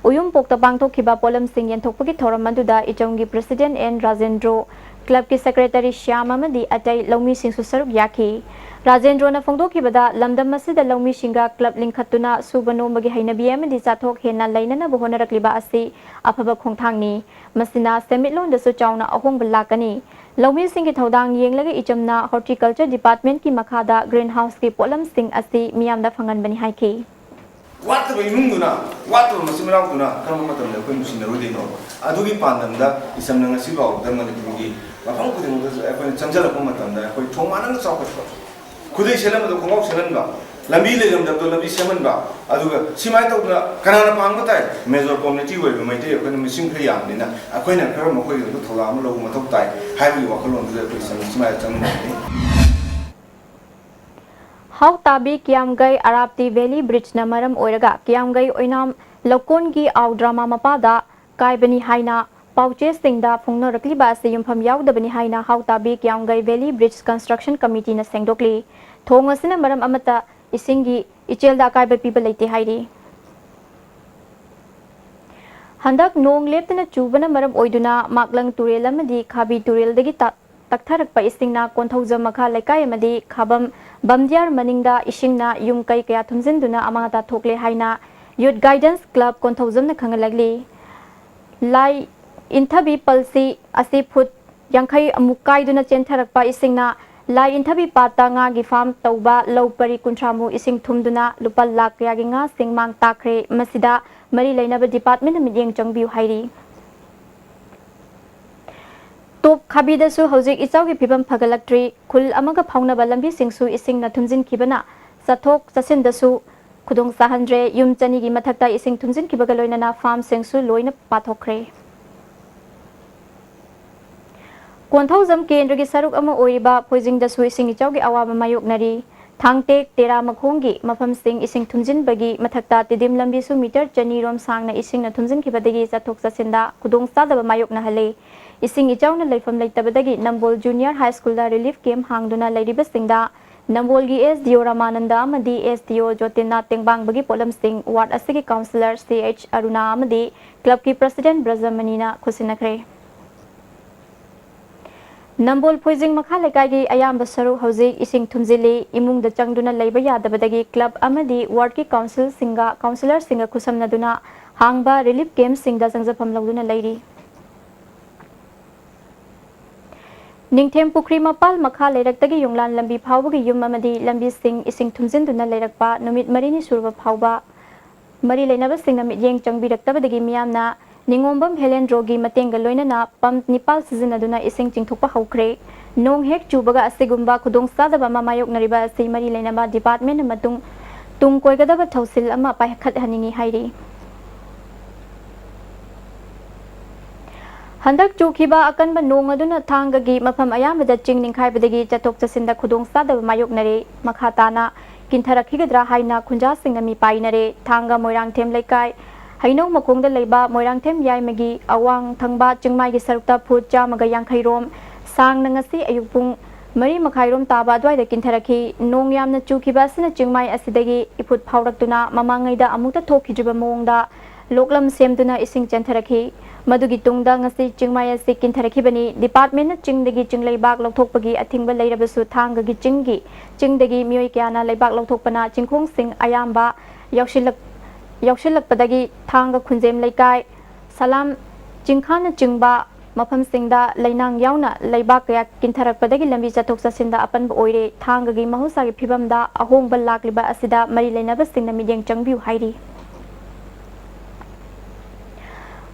ꯎꯌꯨꯝꯄꯣꯛꯇ ꯄꯥꯡꯊꯣꯛꯈꯤꯕ ꯄꯣꯠꯂꯝꯁꯤꯡ ꯌꯦꯟꯊꯣꯛꯄꯒꯤ ꯊꯧꯔꯝ ꯑꯗꯨꯗ ꯏꯆꯝꯒꯤ president N Rajendro, clubꯀꯤ secretary Shyam ꯑꯃꯗꯤ ꯑꯇꯩ ꯂꯧꯃꯤꯁꯤꯡꯁꯨ ꯁꯔꯨꯛ ꯌꯥꯈꯤ꯫ ꯔꯥꯖꯦꯟꯗ꯭ꯔꯣꯅ ꯐꯣꯡꯗꯣꯛꯈꯤꯕꯗ, ꯂꯝꯗꯝ ꯑꯁꯤꯗ ꯂꯧꯃꯤꯁꯤꯡꯒ club ꯂꯤꯡꯈꯠꯇꯨꯅ ꯁꯨꯕ ꯅꯣꯝꯕꯒꯤ ꯍꯩꯅꯕꯤ ꯑꯃꯗꯤ ꯆꯥꯊꯣꯛ ꯍꯦꯟꯅ ꯂꯩꯅꯅꯕ ꯍꯣꯠꯅꯔꯛꯂꯤꯕ ꯑꯁꯤ ꯑꯐꯕ ꯈꯣꯡꯊꯥꯡꯅꯤ꯫ ꯃꯁꯤꯅ ꯁꯦꯟꯃꯤꯠꯂꯣꯟꯗꯁꯨ ꯆꯥꯎꯅ ꯑꯍꯣꯡꯕ ꯂꯥꯛꯀꯅꯤ꯫ ꯂꯧꯃꯤꯁꯤꯡꯒꯤ ꯊꯧꯗꯥꯡ ꯌꯦꯡꯂꯒ ꯏꯆꯝꯅ horticulture departmentꯀꯤ ꯃꯈꯥꯗ green houseꯀꯤ ꯄꯣꯠꯂꯝꯁꯤꯡ ꯑꯁꯤ ꯃꯤꯌꯥꯝꯗ ꯐꯪꯍꯟꯕꯅꯤ ꯍꯥꯏꯈꯤ꯫ ꯋꯥꯠꯇꯕ ꯏꯃꯨꯡꯗꯨꯅ, ꯋꯥꯠꯇꯕ ꯃꯆꯤꯟ ꯃꯅꯥꯎꯗꯨꯅ ꯀꯔꯝꯕ ꯃꯇꯝꯗ ꯑꯩꯈꯣꯏ ꯅꯨꯡꯁꯤꯅꯔꯣꯏꯗꯣꯏꯅꯣ? ꯑꯗꯨꯒꯤ ꯄꯥꯟꯗꯝꯗ ꯏꯆꯝꯅ ꯉꯁꯤ ꯐꯥꯎꯕꯗ ꯃꯅꯤꯄꯨꯔꯒꯤ ꯃꯐꯝ ꯈꯨꯗꯤꯡꯃꯛꯇꯁꯨ ꯑꯩꯈꯣꯏꯅ ꯆꯪꯁꯤꯜꯂꯛꯄ ꯃꯇꯝꯗ ꯑꯩꯈꯣꯏ ꯊꯣꯡ ꯃꯥꯟꯅꯅ ꯆꯥꯎꯈꯠꯄ, ꯈꯨꯗꯩ ꯁꯦꯠꯂꯝꯕꯗꯣ ꯈꯣꯡꯒ꯭ꯔꯥꯎ ꯁꯦꯠꯍꯟꯕ, ꯂꯝꯕꯤ ꯂꯩꯔꯝꯗꯕꯗꯣ ꯂꯝꯕꯤ ꯁꯦꯝꯍꯟꯕ, ꯑꯗꯨꯒ ꯁꯨꯃꯥꯏꯅ ꯇꯧꯗꯅ ꯀꯅꯥꯅ ꯄꯥꯝꯕ ꯇꯥꯏ? Major community ꯑꯣꯏꯕ ꯃꯩꯇꯩ ꯑꯩꯈꯣꯏꯅ ꯃꯁꯤꯡ ꯈꯔ ꯌꯥꯝꯕꯅꯤꯅ ꯑꯩꯈꯣꯏꯅ ꯈꯔ ꯃꯈꯣꯏꯒꯤꯗꯃꯛꯇ ꯊꯧꯗꯥꯡ ꯑꯃ ꯂꯧꯕ ꯃꯊꯧ ꯇꯥꯏ ꯍꯥꯏꯕꯒꯤ ꯋꯥꯈꯜꯂꯣꯟꯗꯨꯗ ꯑꯩꯈꯣꯏ ꯁꯨꯃꯥꯏꯅ ꯆꯪꯃꯤꯟꯅꯕꯅꯤ꯫ ꯍꯥꯎ ꯇꯥꯕꯤ ꯀꯤꯌꯥꯝꯒꯩ ꯑꯔꯥꯞꯇꯤ valley bridgeꯅ ꯃꯔꯝ ꯑꯣꯏꯔꯒ ꯀꯤꯌꯥꯝꯒꯩ ꯑꯣꯏꯅꯥꯝ ꯂꯧꯀꯣꯟꯒꯤ ꯑꯥꯎ ꯗ꯭ꯔꯥꯃꯥ ꯃꯄꯥꯗ ꯀꯥꯏꯕꯅꯤ ꯍꯥꯏꯅ ꯄꯥꯎꯆꯦꯁꯤꯡꯗ ꯐꯣꯡꯅꯔꯛꯂꯤꯕ ꯑꯁꯤ ꯌꯨꯝꯐꯝ ꯌꯥꯎꯗꯕꯅꯤ ꯍꯥꯏꯅ ꯍꯥꯎ ꯇꯥꯕꯤ ꯀꯤꯌꯥꯝꯒꯩ valley bridge construction committeeꯅ ꯁꯦꯡꯗꯣꯛꯂꯤ꯫ ꯊꯣꯡ ꯑꯁꯤꯅ ꯃꯔꯝ ꯑꯃꯠꯇ ꯏꯁꯤꯡꯒꯤ ꯏꯆꯦꯜꯗ ꯑꯀꯥꯏꯕ ꯄꯤꯕ ꯂꯩꯇꯦ ꯍꯥꯏꯔꯤ꯫ ꯍꯟꯗꯛ ꯅꯣꯡ ꯂꯦꯞꯇꯅ ꯆꯨꯕꯅ ꯃꯔꯝ ꯑꯣꯏꯗꯨꯅ ꯃꯥꯛꯂꯪ ꯇꯨꯔꯦꯜ ꯑꯃꯗꯤ ꯈꯥꯕꯤ ꯇꯨꯔꯦꯜꯗꯒꯤ ꯇ-, ꯇꯛꯊꯔꯛꯄ ꯏꯁꯤꯡꯅ ꯀꯣꯟꯊꯧꯖꯝ ꯃꯈꯥ ꯂꯩꯀꯥꯏ ꯑꯃꯗꯤ ꯈꯥꯕꯝ ꯕꯝꯗꯤꯌꯥꯔ ꯃꯅꯤꯡꯗ ꯏꯁꯤꯡꯅ ꯌꯨꯝ ꯀꯩ ꯀꯌꯥ ꯊꯨꯝꯖꯤꯟꯗꯨꯅ ꯑꯃꯥꯡ ꯑꯇꯥ ꯊꯣꯛꯂꯦ ꯍꯥꯏꯅ Youth Guidance Club ꯀꯣꯟꯊꯧꯖꯝꯅ ꯈꯪꯍꯜꯂꯛꯂꯤ꯫ ꯂꯥꯏ ꯏꯟꯊꯕꯤ ꯄꯜꯁꯤ ꯑꯁꯤ ꯐꯨꯠ ꯌꯥꯡꯈꯩ ꯑꯃꯨꯛ ꯀꯥꯏꯗꯨꯅ ꯆꯦꯟꯊꯔꯛꯄ ꯏꯁꯤꯡꯅ ꯂꯥꯏ ꯏꯟꯊꯕꯤ ꯄꯥꯠꯇ ꯉꯥꯒꯤ farm ꯇꯧꯕ ꯂꯧ ꯄꯔꯤ ꯀꯨꯟꯊ꯭ꯔꯥ ꯃꯨꯛ ꯏꯁꯤꯡ ꯊꯨꯝꯗꯨꯅ ꯂꯨꯄꯥ ꯂꯥꯈ ꯀꯌꯥꯒꯤ ꯉꯥꯁꯤꯡ ꯃꯥꯡ ꯇꯥꯛꯈ꯭ꯔꯦ꯫ ꯃꯁꯤꯗ ꯃꯔꯤ ꯂꯩꯅꯕ departmentꯅ ꯃꯤꯠꯌꯦꯡ ꯆꯪꯕꯤꯌꯨ ꯍꯥꯏꯔꯤ꯫ ꯇꯣꯞ ꯈꯥꯕꯤꯗꯁꯨ ꯍꯧꯖꯤꯛ ꯏꯆꯥꯎꯒꯤ ꯐꯤꯕꯝ ꯐꯒꯠꯂꯛꯇ꯭ꯔꯤ꯫ ꯈꯨꯜ ꯑꯃꯒ ꯐꯥꯎꯅꯕ ꯂꯝꯕꯤꯁꯤꯡꯁꯨ ꯏꯁꯤꯡꯅ ꯊꯨꯝꯖꯤꯟꯈꯤꯕꯅ ꯆꯠꯊꯣꯛ ꯆꯠꯁꯤꯟꯗꯁꯨ ꯈꯨꯗꯣꯡ ꯆꯥꯍꯟꯗ꯭ꯔꯦ꯫ ꯌꯨꯝ ꯆꯅꯤꯒꯤ ꯃꯊꯛꯇ ꯏꯁꯤꯡ ꯊꯨꯝꯖꯤꯟꯈꯤꯕꯒ ꯂꯣꯏꯅꯅ farmꯁꯤꯡꯁꯨ ꯂꯣꯏꯅ ꯄꯥꯊꯣꯛꯈ꯭ꯔꯦ꯫ ꯀꯣꯟꯊꯧꯖꯝ ꯀꯦꯟꯗ꯭ꯔꯒꯤ ꯁꯔꯨꯛ ꯑꯃ ꯑꯣꯏꯔꯤꯕ ꯐꯣꯏꯖꯤꯡꯗꯁꯨ ꯏꯁꯤꯡ ꯏꯆꯥꯎꯒꯤ ꯑꯋꯥꯕ ꯃꯥꯌꯣꯛꯅꯔꯤ꯫ ꯊꯥꯡꯇꯦꯛ, ꯇꯦꯔꯥ ꯃꯈꯣꯡꯒꯤ ꯃꯐꯝꯁꯤꯡ ꯏꯁꯤꯡ ꯊꯨꯝꯖꯤꯟꯕꯒꯤ ꯃꯊꯛꯇ ꯇꯤꯗꯤꯝ ꯂꯝꯕꯤꯁꯨ meter ꯆꯅꯤ ꯔꯣꯝ ꯁꯥꯡꯅ ꯏꯁꯤꯡꯅ ꯊꯨꯝꯖꯤꯟꯈꯤꯕꯗꯒꯤ ꯆꯠꯊꯣꯛ ꯆꯠꯁꯤꯟꯗ ꯈꯨꯗꯣꯡꯆꯥꯗꯕ ꯃꯥꯌꯣꯛꯅꯍꯜꯂꯤ꯫ ꯏꯁꯤꯡ ꯏꯆꯥꯎꯅ ꯂꯩꯐꯝ ꯂꯩꯇꯕꯗꯒꯤ ꯅꯝꯕꯣꯜ Junior High Schoolꯗ relief camp ꯍꯥꯡꯗꯨꯅ ꯂꯩꯔꯤꯕꯁꯤꯡꯗ ꯅꯝꯕꯣꯜꯒꯤ S D ꯑꯣ ꯔꯥꯃꯥꯅꯟꯗ ꯑꯃꯗꯤ ꯑꯦꯁ ꯗꯤ ꯑꯣ ꯖꯣꯇꯤꯟꯅ ꯇꯦꯡꯕꯥꯡꯕꯒꯤ ꯄꯣꯠꯂꯝꯁꯤꯡ ꯋꯥꯔꯗ ꯑꯁꯤꯒꯤ ꯀꯥꯎꯟꯁꯤꯂꯔ ꯁꯤ ꯑꯩꯆ ꯑꯔꯨꯅꯥ ꯑꯃꯗꯤ ꯀ꯭ꯂꯕꯀꯤ ꯄ꯭ꯔꯁꯤꯗꯦꯟꯠ ꯕ꯭ꯔꯖꯃꯅꯤꯅ ꯈꯨꯠꯁꯤꯟꯅꯈ꯭ꯔꯦ꯫ ꯅꯝꯕꯣꯜ ꯐꯣꯏꯖꯤꯡ ꯃꯈꯥ ꯂꯩꯀꯥꯏꯒꯤ ꯑꯌꯥꯝꯕ ꯁꯔꯨꯛ ꯍꯧꯖꯤꯛ ꯏꯁꯤꯡ ꯊꯨꯝꯖꯤꯜꯂꯤ꯫ ꯏꯃꯨꯡꯗ ꯆꯪꯗꯨꯅ ꯂꯩꯕ ꯌꯥꯗꯕꯗꯒꯤ ꯀ꯭ꯂꯕ ꯑꯃꯗꯤ ꯋꯥꯔꯗꯀꯤ ꯀꯥꯎꯟꯁꯤꯜꯁꯤꯡꯒ ꯀꯥꯎꯟꯁꯤꯂꯔꯁꯤꯡꯒ ꯈꯨꯠꯁꯝꯅꯗꯨꯅ ꯍꯥꯡꯕ ꯔꯤꯂꯤꯐ ꯀꯦꯝꯞꯁꯤꯡꯗ ꯆꯪꯖꯐꯝ ꯂꯧꯗꯨꯅ ꯂꯩꯔꯤ꯫ ꯅꯤꯡꯊꯦꯝ ꯄꯨꯈ꯭ꯔꯤ ꯃꯄꯥꯜ ꯃꯈꯥ ꯂꯩꯔꯛꯇꯒꯤ ꯌꯣꯡꯂꯥꯟ ꯂꯝꯕꯤ ꯐꯥꯎꯕꯒꯤ ꯌꯨꯝ ꯑꯃꯗꯤ ꯂꯝꯕꯤꯁꯤꯡ ꯏꯁꯤꯡ ꯊꯨꯝꯖꯤꯟꯗꯨꯅ ꯂꯩꯔꯛꯄ ꯅꯨꯃꯤꯠ ꯃꯔꯤꯅꯤ ꯁꯨꯔꯕ ꯐꯥꯎꯕ ꯃꯔꯤ ꯂꯩꯅꯕꯁꯤꯡꯅ ꯃꯤꯠꯌꯦꯡ ꯆꯪꯕꯤꯔꯛꯇꯕꯗꯒꯤ ꯃꯤꯌꯥꯝꯅ ꯅꯤꯉꯣꯝꯕꯝ ꯍꯦꯂꯦꯟꯗ꯭ꯔꯣꯒꯤ ꯃꯇꯦꯡꯒ ꯂꯣꯏꯅꯅ ꯄꯝꯞ ꯅꯤꯄꯥꯜ ꯁꯤꯖꯤꯟꯅꯗꯨꯅ ꯏꯁꯤꯡ ꯆꯤꯡꯊꯣꯛꯄ ꯍꯧꯈ꯭ꯔꯦ꯫ ꯅꯣꯡ ꯍꯦꯛ ꯆꯨꯕꯒ ꯑꯁꯤꯒꯨꯝꯕ ꯈꯨꯗꯣꯡꯆꯥꯗꯕ ꯑꯃ ꯃꯥꯌꯣꯛꯅꯔꯤꯕ ꯑꯁꯤ ꯃꯔꯤ ꯂꯩꯅꯕ ꯗꯤꯄꯥꯔꯠꯃꯦꯟꯠꯅ ꯃꯇꯨꯡ ꯇꯨꯡ ꯀꯣꯏꯒꯗꯕ ꯊꯧꯁꯤꯜ ꯑꯃ ꯄꯥꯏꯈꯠꯍꯟꯅꯤꯡꯏ ꯍꯥꯏꯔꯤ꯫ ꯍꯟꯗꯛ ꯆꯨꯈꯤꯕ ꯑꯀꯟꯕ ꯅꯣꯡ ꯑꯗꯨꯅ ꯊꯥꯡꯒꯒꯤ ꯃꯐꯝ ꯑꯌꯥꯝꯕꯗ ꯆꯤꯡ ꯅꯤꯡꯈꯥꯏꯕꯗꯒꯤ ꯆꯠꯊꯣꯛ ꯆꯠꯁꯤꯟꯗ ꯈꯨꯗꯣꯡꯆꯥꯗꯕ ꯃꯥꯌꯣꯛꯅꯔꯦ꯫ ꯃꯈꯥ ꯇꯥꯅ ꯀꯤꯟꯊꯔꯛꯈꯤꯒꯗ꯭ꯔꯥ ꯍꯥꯏꯅ ꯈꯨꯟꯖꯥꯁꯤꯡꯅ ꯃꯤꯄꯥꯏꯅꯔꯦ꯫ ꯊꯥꯡꯒ ꯃꯣꯏꯔꯥꯡꯊꯦꯝ ꯂꯩꯀꯥꯏ ꯍꯩꯅꯧ ꯃꯈꯣꯡꯗ ꯂꯩꯕ ꯃꯣꯏꯔꯥꯡꯊꯦꯝ ꯌꯥꯏꯃꯒꯤ ꯑꯋꯥꯡ ꯊꯪꯕ ꯆꯤꯡꯃꯥꯏꯒꯤ ꯁꯔꯨꯛꯇ ꯐꯨꯠ ꯆꯥꯝꯃꯒ ꯌꯥꯡꯈꯩ ꯔꯣꯝ ꯁꯥꯡꯅ ꯉꯁꯤ ꯑꯌꯨꯛ ꯄꯨꯡ ꯃꯔꯤ ꯃꯈꯥꯏꯔꯣꯝ ꯇꯥꯕ ꯑꯗꯨꯋꯥꯏꯗ ꯀꯤꯟꯊꯔꯛꯈꯤ꯫ ꯅꯣꯡ ꯌꯥꯝꯅ ꯆꯨꯈꯤꯕ ꯑꯁꯤꯅ ꯆꯤꯡꯃꯥꯏ ꯑꯁꯤꯗꯒꯤ ꯏꯐꯨꯠ ꯐꯥꯎꯔꯛꯇꯨꯅ ꯃꯃꯥꯡꯉꯩꯗ ꯑꯃꯨꯛꯇ ꯊꯣꯛꯈꯤꯗ꯭ꯔꯤꯕ ꯃꯑꯣꯡꯗ ꯂꯣꯛꯂꯝ ꯁꯦꯝꯗꯨꯅ ꯏꯁꯤꯡ ꯆꯦꯟꯊꯔꯛꯈꯤ꯫ ꯃꯗꯨꯒꯤ ꯇꯨꯡꯗ ꯉꯁꯤ ꯆꯤꯡꯃꯥꯏ ꯑꯁꯤ ꯀꯤꯟꯊꯔꯛꯈꯤꯕꯅꯤ꯫ ꯗꯤꯄꯥꯔꯠꯃꯦꯟꯠꯅ ꯆꯤꯡꯗꯒꯤ ꯆꯤꯡꯂꯩꯕꯥꯛ ꯂꯧꯊꯣꯛꯄꯒꯤ ꯑꯊꯤꯡꯕ ꯂꯩꯔꯕꯁꯨ ꯊꯥꯡꯒꯒꯤ ꯆꯤꯡꯒꯤ, ꯆꯤꯡꯗꯒꯤ ꯃꯤꯑꯣꯏ ꯀꯌꯥꯅ ꯂꯩꯕꯥꯛ ꯂꯧꯊꯣꯛꯄꯅ ꯆꯤꯡꯈꯣꯡꯁꯤꯡ ꯑꯌꯥꯝꯕ ꯌꯥꯎꯁꯤꯜꯂꯛ-, ꯌꯥꯎꯁꯤꯜꯂꯛꯄꯗꯒꯤ ꯊꯥꯡꯒ ꯈꯨꯟꯖꯦꯝ ꯂꯩꯀꯥꯏ, ꯁꯂꯥꯝ ꯆꯤꯡꯈꯥꯅꯆꯤꯡꯕ ꯃꯐꯝꯁꯤꯡꯗ ꯂꯩꯅꯥꯡ ꯌꯥꯎꯅ ꯂꯩꯕꯥꯛ ꯀꯌꯥ ꯀꯤꯟꯊꯔꯛꯄꯗꯒꯤ ꯂꯝꯕꯤ ꯆꯠꯊꯣꯛ ꯆꯠꯁꯤꯟꯗ ꯑꯄꯟꯕ ꯑꯣꯏꯔꯦ꯫ ꯊꯥꯡꯒꯒꯤ ꯃꯍꯧꯁꯥꯒꯤ ꯐꯤꯕꯝꯗ ꯑꯍꯣꯡꯕ ꯂꯥꯛꯂꯤꯕ ꯑꯁꯤꯗ ꯃꯔꯤ ꯂꯩꯅꯕꯁꯤꯡꯅ ꯃꯤꯠꯌꯦꯡ ꯆꯪꯕꯤꯌꯨ ꯍꯥꯏꯔꯤ꯫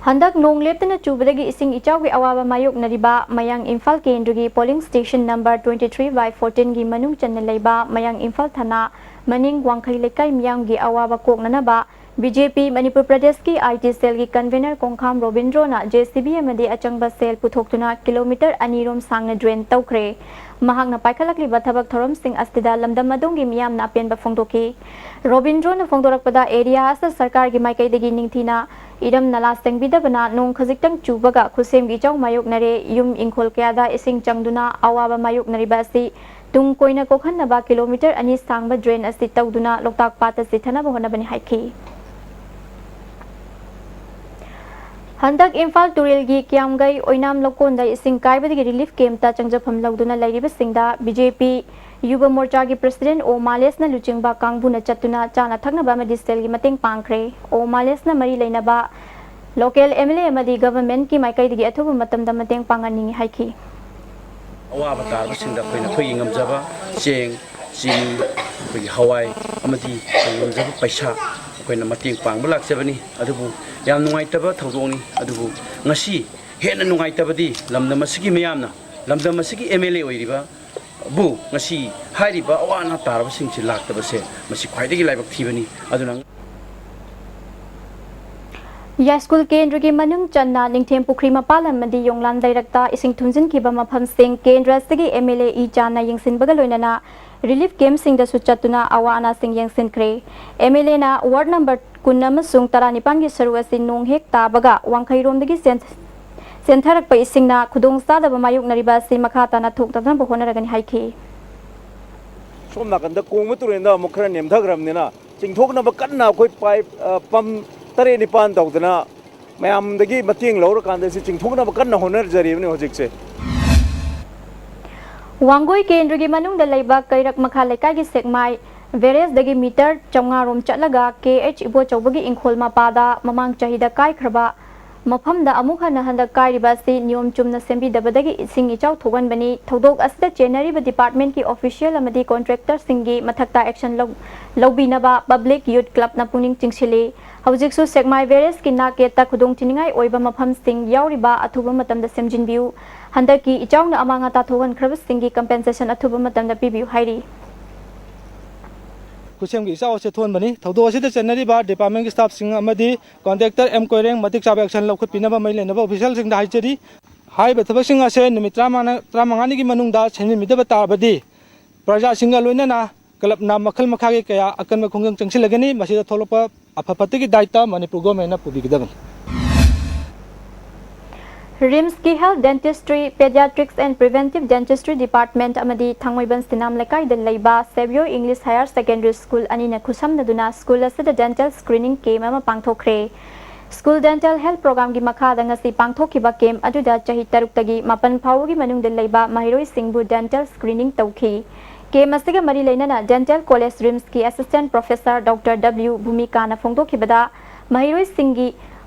ꯍꯟꯗꯛ ꯅꯣꯡ ꯂꯦꯞꯇꯅ ꯆꯨꯕꯗꯒꯤ ꯏꯁꯤꯡ ꯏꯆꯥꯎꯒꯤ ꯑꯋꯥꯕ ꯃꯥꯌꯣꯛꯅꯔꯤꯕ ꯃꯌꯥꯡ ꯏꯝꯐꯥꯜ ꯀꯦꯟꯗ꯭ꯔꯒꯤ polling station number twenty three by fourteen ꯒꯤ ꯃꯅꯨꯡ ꯆꯟꯅ ꯂꯩꯕ ꯃꯌꯥꯡ ꯏꯝꯐꯥꯜ ꯊꯅꯥ ꯃꯅꯤꯡ ꯋꯥꯡꯈꯩ ꯂꯩꯀꯥꯏ ꯃꯤꯌꯥꯝꯒꯤ ꯑꯋꯥꯕ ꯀꯣꯛꯅꯅꯕ ꯕꯤ ꯖꯦ ꯄꯤ ꯃꯅꯤꯄꯨꯔ ꯄ꯭ꯔꯗꯦꯁꯀꯤ ꯑꯥꯏ ꯇꯤ ꯁꯦꯜꯒꯤ convener ꯀꯣꯡꯈꯥꯝ ꯔꯣꯕꯤꯟꯗ꯭ꯔꯣꯅ ꯖꯦ ꯁꯤ ꯕꯤ ꯑꯃꯗꯤ ꯑꯆꯪꯕ ꯁꯦꯜ ꯄꯨꯊꯣꯛꯇꯨꯅ ꯀꯤꯂꯣꯃꯤꯇꯔ ꯑꯅꯤ ꯔꯣꯝ ꯁꯥꯡꯅ drain ꯇꯧꯈ꯭ꯔꯦ꯫ ꯃꯍꯥꯛꯅ ꯄꯥꯏꯈꯠꯂꯛꯂꯤꯕ ꯊꯕꯛ ꯊꯧꯔꯝꯁꯤꯡ ꯑꯁꯤꯗ ꯂꯝꯗꯝ ꯑꯗꯣꯝꯒꯤ ꯃꯤꯌꯥꯝꯅ ꯑꯄꯦꯟꯕ ꯐꯣꯡꯗꯣꯛꯈꯤ꯫ ꯔꯣꯕꯤꯟꯗ꯭ꯔꯣꯅ ꯐꯣꯡꯗꯣꯔꯛꯄꯗ, area ꯑꯁꯤꯗ ꯁꯔꯀꯥꯔꯒꯤ ꯃꯥꯏꯀꯩꯗꯒꯤ ꯅꯤꯡꯊꯤꯅ ꯏꯔꯝ ꯅꯂꯥ ꯁꯦꯡꯕꯤꯗꯕꯅ ꯅꯣꯡ ꯈꯖꯤꯛꯇꯪ ꯆꯨꯕꯒ ꯈꯨꯠꯁꯦꯝꯒꯤ ꯏꯆꯥꯎ ꯃꯥꯌꯣꯛꯅꯔꯦ꯫ ꯌꯨꯝ ꯏꯪꯈꯣꯜ ꯀꯌꯥꯗ ꯏꯁꯤꯡ ꯆꯪꯗꯨꯅ ꯑꯋꯥꯕ ꯃꯥꯌꯣꯛꯅꯔꯤꯕ ꯑꯁꯤ ꯇꯨꯡ ꯀꯣꯏꯅ ꯀꯣꯛꯍꯟꯅꯕ ꯀꯤꯂꯣꯃꯤꯇꯔ ꯑꯅꯤ ꯁꯥꯡꯕ ꯗ꯭ꯔꯦꯟ ꯑꯁꯤ ꯇꯧꯗꯨꯅ ꯂꯣꯛꯇꯥꯛ ꯄꯥꯠꯇ ꯆꯤꯊꯅꯕ ꯍꯣꯠꯅꯕꯅꯤ ꯍꯥꯏꯈꯤ꯫ ꯍꯟꯗꯛ ꯏꯝꯐꯥꯜ ꯇꯨꯔꯦꯜꯒꯤ ꯀꯤꯌꯥꯝꯒꯩ ꯑꯣꯏꯅꯥꯝ ꯂꯧꯀꯣꯟꯗ ꯏꯁꯤꯡ ꯀꯥꯏꯕꯗꯒꯤ ꯔꯤꯂꯤꯐ ꯀꯦꯝꯞꯇ ꯆꯪꯖꯐꯝ ꯂꯧꯗꯨꯅ ꯂꯩꯔꯤꯕꯁꯤꯡꯗ ꯕꯤ ꯖꯦ ꯄꯤ ꯌꯨꯕ ꯃꯣꯔꯆꯥꯒꯤ ꯄ꯭ꯔꯁꯤꯗꯦꯟ ꯑꯣ ꯃꯥꯂꯦꯁꯅ ꯂꯨꯆꯤꯡꯕ ꯀꯥꯡꯕꯨꯅ ꯆꯠꯇꯨꯅ ꯆꯥꯅ ꯊꯛꯅꯕ ꯑꯃꯗꯤ ꯁꯦꯜꯒꯤ ꯃꯇꯦꯡ ꯄꯥꯡꯈ꯭ꯔꯦ꯫ ꯑꯣ ꯃꯥꯂꯦꯁꯅ ꯃꯔꯤ ꯂꯩꯅꯕ ꯂꯣꯀꯦꯜ ꯑꯦꯝ ꯑꯦꯜ ꯑꯦ ꯑꯃꯗꯤ ꯒꯚꯔꯟꯃꯦꯟꯠꯀꯤ ꯃꯥꯏꯀꯩꯗꯒꯤ ꯑꯊꯨꯕ ꯃꯇꯝꯗ ꯃꯇꯦꯡ ꯄꯥꯡꯍꯟꯅꯤꯡꯏ ꯍꯥꯏꯈꯤ꯫ ꯑꯋꯥꯕ ꯇꯥꯔꯕꯁꯤꯡꯗ ꯑꯩꯈꯣꯏꯅ ꯑꯩꯈꯣꯏꯒꯤ ꯉꯝꯖꯕ ꯆꯦꯡ, ꯆꯤꯅꯤ, ꯑꯩꯈꯣꯏꯒꯤ ꯍꯋꯥꯏ ꯑꯃꯗꯤ ꯑꯩꯈꯣꯏ ꯉꯝꯖꯕ ꯄꯩꯁꯥ ꯑꯩꯈꯣꯏꯅ ꯃꯇꯦꯡ ꯄꯥꯡꯕ ꯂꯥꯛꯆꯕꯅꯤ꯫ ꯑꯗꯨꯕꯨ ꯌꯥꯝ ꯅꯨꯡꯉꯥꯏꯇꯕ ꯊꯧꯗꯣꯛꯅꯤ꯫ ꯑꯗꯨꯕꯨ ꯉꯁꯤ ꯍꯦꯟꯅ ꯅꯨꯡꯉꯥꯏꯇꯕꯗꯤ ꯂꯝꯗꯝ ꯑꯁꯤꯒꯤ ꯃꯤꯌꯥꯝꯅ, ꯂꯝꯗꯝ ꯑꯁꯤꯒꯤ ꯑꯦꯝ ꯑꯦꯜ ꯑꯦ ꯑꯣꯏꯔꯤꯕ ꯕꯨ ꯉꯁꯤ ꯍꯥꯏꯔꯤꯕ ꯑꯋꯥ ꯑꯅꯥ ꯇꯥꯔꯕꯁꯤꯡꯁꯤ ꯂꯥꯛꯇꯕꯁꯦ ꯃꯁꯤ ꯈ꯭ꯋꯥꯏꯗꯒꯤ ꯂꯥꯏꯕꯛ ꯊꯤꯕꯅꯤ꯫ ꯑꯗꯨꯅ ꯌꯥꯏꯁ꯭ꯀꯨꯜ ꯀꯦꯟꯗ꯭ꯔꯒꯤ ꯃꯅꯨꯡ ꯆꯟꯅ ꯅꯤꯡꯊꯦꯝ ꯄꯨꯈ꯭ꯔꯤ ꯃꯄꯥꯜ ꯑꯃꯗꯤ ꯌꯣꯡꯂꯥꯟ ꯂꯩꯔꯛꯇ ꯏꯁꯤꯡ ꯊꯨꯝꯖꯤꯟꯈꯤꯕ ꯃꯐꯝꯁꯤꯡ ꯀꯦꯟꯗ꯭ꯔ ꯑꯁꯤꯒꯤ ꯑꯦꯝ ꯑꯦꯜ ꯑꯦ ꯏ ꯆꯥꯟꯅ ꯌꯦꯡꯁꯤꯟꯕꯒ ꯂꯣꯏꯅꯅ ꯔꯤꯂꯤꯐ ꯀꯦꯝꯞꯁꯤꯡꯗꯁꯨ ꯆꯠꯇꯨꯅ ꯑꯋꯥ ꯑꯅꯥꯁꯤꯡ ꯌꯦꯡꯁꯤꯟꯈ꯭ꯔꯦ꯫ ꯑꯦꯝ ꯑꯦꯜ ꯑꯦꯅ ꯋꯥꯔꯗ ꯅꯝꯕꯔ ꯀꯨꯟ ꯑꯃꯁꯨꯡ ꯇꯔꯥꯅꯤꯄꯥꯟꯒꯤ ꯁꯔꯨꯛ ꯑꯁꯤ ꯅꯣꯡ ꯍꯦꯛ ꯇꯥꯕꯒ ꯋꯥꯡꯈꯩꯔꯣꯝꯗꯒꯤ ꯆꯦꯟ-, ꯆꯦꯟꯊꯔꯛꯄ ꯏꯁꯤꯡꯅ ꯈꯨꯗꯣꯡꯆꯥꯗꯕ ꯃꯥꯌꯣꯛꯅꯔꯤꯕ ꯑꯁꯤ ꯃꯈꯥ ꯇꯥꯅ ꯊꯣꯛꯇꯅꯕ ꯍꯣꯠꯅꯔꯒꯅꯤ ꯍꯥꯏꯈꯤ꯫ ꯁꯣꯝ ꯅꯥꯀꯟꯗ ꯀꯣꯡꯕ ꯇꯨꯔꯦꯜꯗ ꯑꯃꯨꯛ ꯈꯔ ꯅꯦꯝꯊꯈ꯭ꯔꯕꯅꯤꯅ ꯆꯤꯡꯊꯣꯛꯅꯕ ꯀꯟꯅ ꯑꯩꯈꯣꯏ ꯄꯥꯏꯞ, ꯑ, ꯄꯝ ꯇꯔꯦꯠ ꯅꯤꯄꯥꯟ ꯇꯧꯗꯅ ꯃꯌꯥꯝꯗꯒꯤ ꯃꯇꯦꯡ ꯂꯧꯔꯀꯥꯟꯗ ꯁꯤ ꯆꯤꯡꯊꯣꯛꯅꯕ ꯀꯟꯅ ꯍꯣꯠꯅꯖꯔꯤꯕꯅꯤ ꯍꯧꯖꯤꯛꯁꯦ꯫ ꯋꯥꯡꯒꯣꯏ ꯀꯦꯟꯗ꯭ꯔꯒꯤ ꯃꯅꯨꯡꯗ ꯂꯩꯕ ꯀꯩꯔꯛ ꯃꯈꯥ ꯂꯩꯀꯥꯏꯒꯤ ꯁꯦꯛꯃꯥꯏ ꯕꯦꯔꯦꯖꯗꯒꯤ ꯃꯤꯇꯔ ꯆꯥꯝꯃꯉꯥ ꯔꯣꯝ ꯆꯠꯂꯒ ꯀꯦ ꯑꯩꯆ ꯏꯕꯣꯆꯧꯕꯒꯤ ꯏꯪꯈꯣꯜ ꯃꯄꯥꯗ ꯃꯃꯥꯡ ꯆꯍꯤꯗ ꯀꯥꯏꯈ꯭ꯔꯕ ꯃꯐꯝꯗ ꯑꯃꯨꯛ ꯍꯟꯅ ꯍꯟꯗꯛ ꯀꯥꯏꯔꯤꯕ ꯑꯁꯤ ꯅꯤꯌꯣꯝ ꯆꯨꯝꯅ ꯁꯦꯝꯕꯤꯗꯕꯗꯒꯤ ꯏꯁꯤꯡ ꯏꯆꯥꯎ ꯊꯣꯛꯍꯟꯕꯅꯤ꯫ ꯊꯧꯗꯣꯛ ꯑꯁꯤꯗ ꯆꯦꯟꯅꯔꯤꯕ ꯗꯤꯄꯥꯔꯠꯃꯦꯟꯠꯀꯤ ꯑꯣꯐꯤꯁꯤꯌꯦꯜ ꯑꯃꯗꯤ ꯀꯣꯟꯇ꯭ꯔꯦꯛꯇꯔꯁꯤꯡꯒꯤ ꯃꯊꯛꯇ ꯑꯦꯛꯁꯟ ꯂꯧ-, ꯂꯧꯕꯤꯅꯕ ꯄꯕ꯭ꯂꯤꯛ ꯌꯨꯠ ꯀ꯭ꯂꯕꯅ ꯄꯨꯛꯅꯤꯡ ꯆꯤꯡꯁꯤꯜꯂꯤ꯫ ꯍꯧꯖꯤꯛꯁꯨ ꯁꯦꯛꯃꯥꯏ ꯕꯦꯔꯦꯖꯀꯤ ꯅꯥꯛ ꯌꯦꯠꯇ ꯈꯨꯗꯣꯡꯊꯤꯅꯤꯡꯉꯥꯏ ꯑꯣꯏꯕ ꯃꯐꯝꯁꯤꯡ ꯌꯥꯎꯔꯤꯕ ꯑꯊꯨꯕ ꯃꯇꯝꯗ ꯁꯦꯝꯖꯤꯟꯕꯤꯌꯨ꯫ ꯍꯟꯗꯛꯀꯤ ꯏꯆꯥꯎꯅ ꯑꯃꯥꯡ ꯑꯇꯥ ꯊꯣꯛꯍꯟꯈ꯭ꯔꯕꯁꯤꯡꯒꯤ ꯀꯝꯄꯦꯟꯁꯦꯁꯟ ꯑꯊꯨꯕ ꯃꯇꯝꯗ ꯄꯤꯕꯤꯌꯨ ꯍꯥꯏꯔꯤ꯫ ꯈꯨꯠꯁꯦꯝꯒꯤ ꯏꯆꯥꯎ ꯑꯁꯤ ꯊꯣꯛꯍꯟꯕꯅꯤ꯫ ꯊꯧꯗꯣꯛ ꯑꯁꯤꯗ ꯆꯦꯟꯅꯔꯤꯕ ꯗꯤꯄꯥꯔꯠꯃꯦꯟꯠꯀꯤ ꯁ꯭ꯇꯥꯐꯁꯤꯡ ꯑꯃꯗꯤ ꯀꯣꯟꯇ꯭ꯔꯦꯛꯇꯔ ꯑꯦꯝ ꯀꯣꯏꯔꯦꯡ ꯃꯇꯤꯛ ꯆꯥꯕ ꯑꯦꯛꯁꯟ ꯂꯧꯈꯠꯄꯤꯅꯕ ꯃꯔꯤ ꯂꯩꯅꯕ ꯑꯣꯐꯤꯁꯤꯌꯦꯜꯁꯤꯡꯗ ꯍꯥꯏꯖꯔꯤ꯫ ꯍꯥꯏꯔꯤꯕ ꯊꯕꯛꯁꯤꯡ ꯑꯁꯦ ꯅꯨꯃꯤꯠ ꯇꯔꯥꯃꯉꯥ, ꯇꯔꯥꯃꯉꯥꯅꯤꯒꯤ ꯃꯅꯨꯡꯗ ꯁꯦꯝꯖꯤꯟꯕꯤꯗꯕ ꯇꯥꯔꯕꯗꯤ ꯄ꯭ꯔꯖꯥꯁꯤꯡꯒ ꯂꯣꯏꯅꯅ ꯀ꯭ꯂꯕꯅ ꯃꯈꯜ ꯃꯈꯥꯒꯤ ꯀꯌꯥ ꯑꯀꯟꯕ ꯈꯣꯡꯖꯪ ꯆꯪꯁꯤꯜꯂꯒꯅꯤ꯫ ꯃꯁꯤꯗ ꯊꯣꯛꯂꯛꯄ ꯑꯐ ꯐꯠꯇꯒꯤ ꯗꯥꯏꯇ ꯃꯅꯤꯄꯨꯔ ꯒꯣꯔꯃꯦꯟꯅ ꯄꯨꯕꯤꯒꯗꯕꯅꯤ꯫ RIMSꯀꯤ Health Dentistry, Pediatrics and Preventive Dentistry Department ꯑꯃꯗꯤ ꯊꯥꯡꯃꯩꯕꯟ ꯁꯤꯅꯥꯝ ꯂꯩꯀꯥꯏꯗ ꯂꯩꯕ Saviour English Higher Secondary School ꯑꯅꯤꯅ ꯈꯨꯠꯁꯝꯅꯗꯨꯅ school ꯑꯁꯤꯗ dental screening camp ꯑꯃ ꯄꯥꯡꯊꯣꯛꯈ꯭ꯔꯦ꯫ School Dental Health Programꯒꯤ ꯃꯈꯥꯗ ꯉꯁꯤ ꯄꯥꯡꯊꯣꯛꯈꯤꯕ camp ꯑꯗꯨꯗ ꯆꯍꯤ ꯇꯔꯨꯛꯇꯒꯤ ꯃꯥꯄꯟ ꯐꯥꯎꯕꯒꯤ ꯃꯅꯨꯡꯗ ꯂꯩꯕ ꯃꯍꯩꯔꯣꯏꯁꯤꯡꯕꯨ dental screening ꯇꯧꯈꯤ꯫ Camp ꯑꯁꯤꯒ ꯃꯔꯤ ꯂꯩꯅꯅ Dental College RIMSꯀꯤ Assistant Professor Doctor W ꯚꯨꯃꯤꯀꯥꯅ ꯐꯣꯡꯗꯣꯛꯈꯤꯕꯗ, ꯃꯍꯩꯔꯣꯏꯁꯤꯡꯒꯤ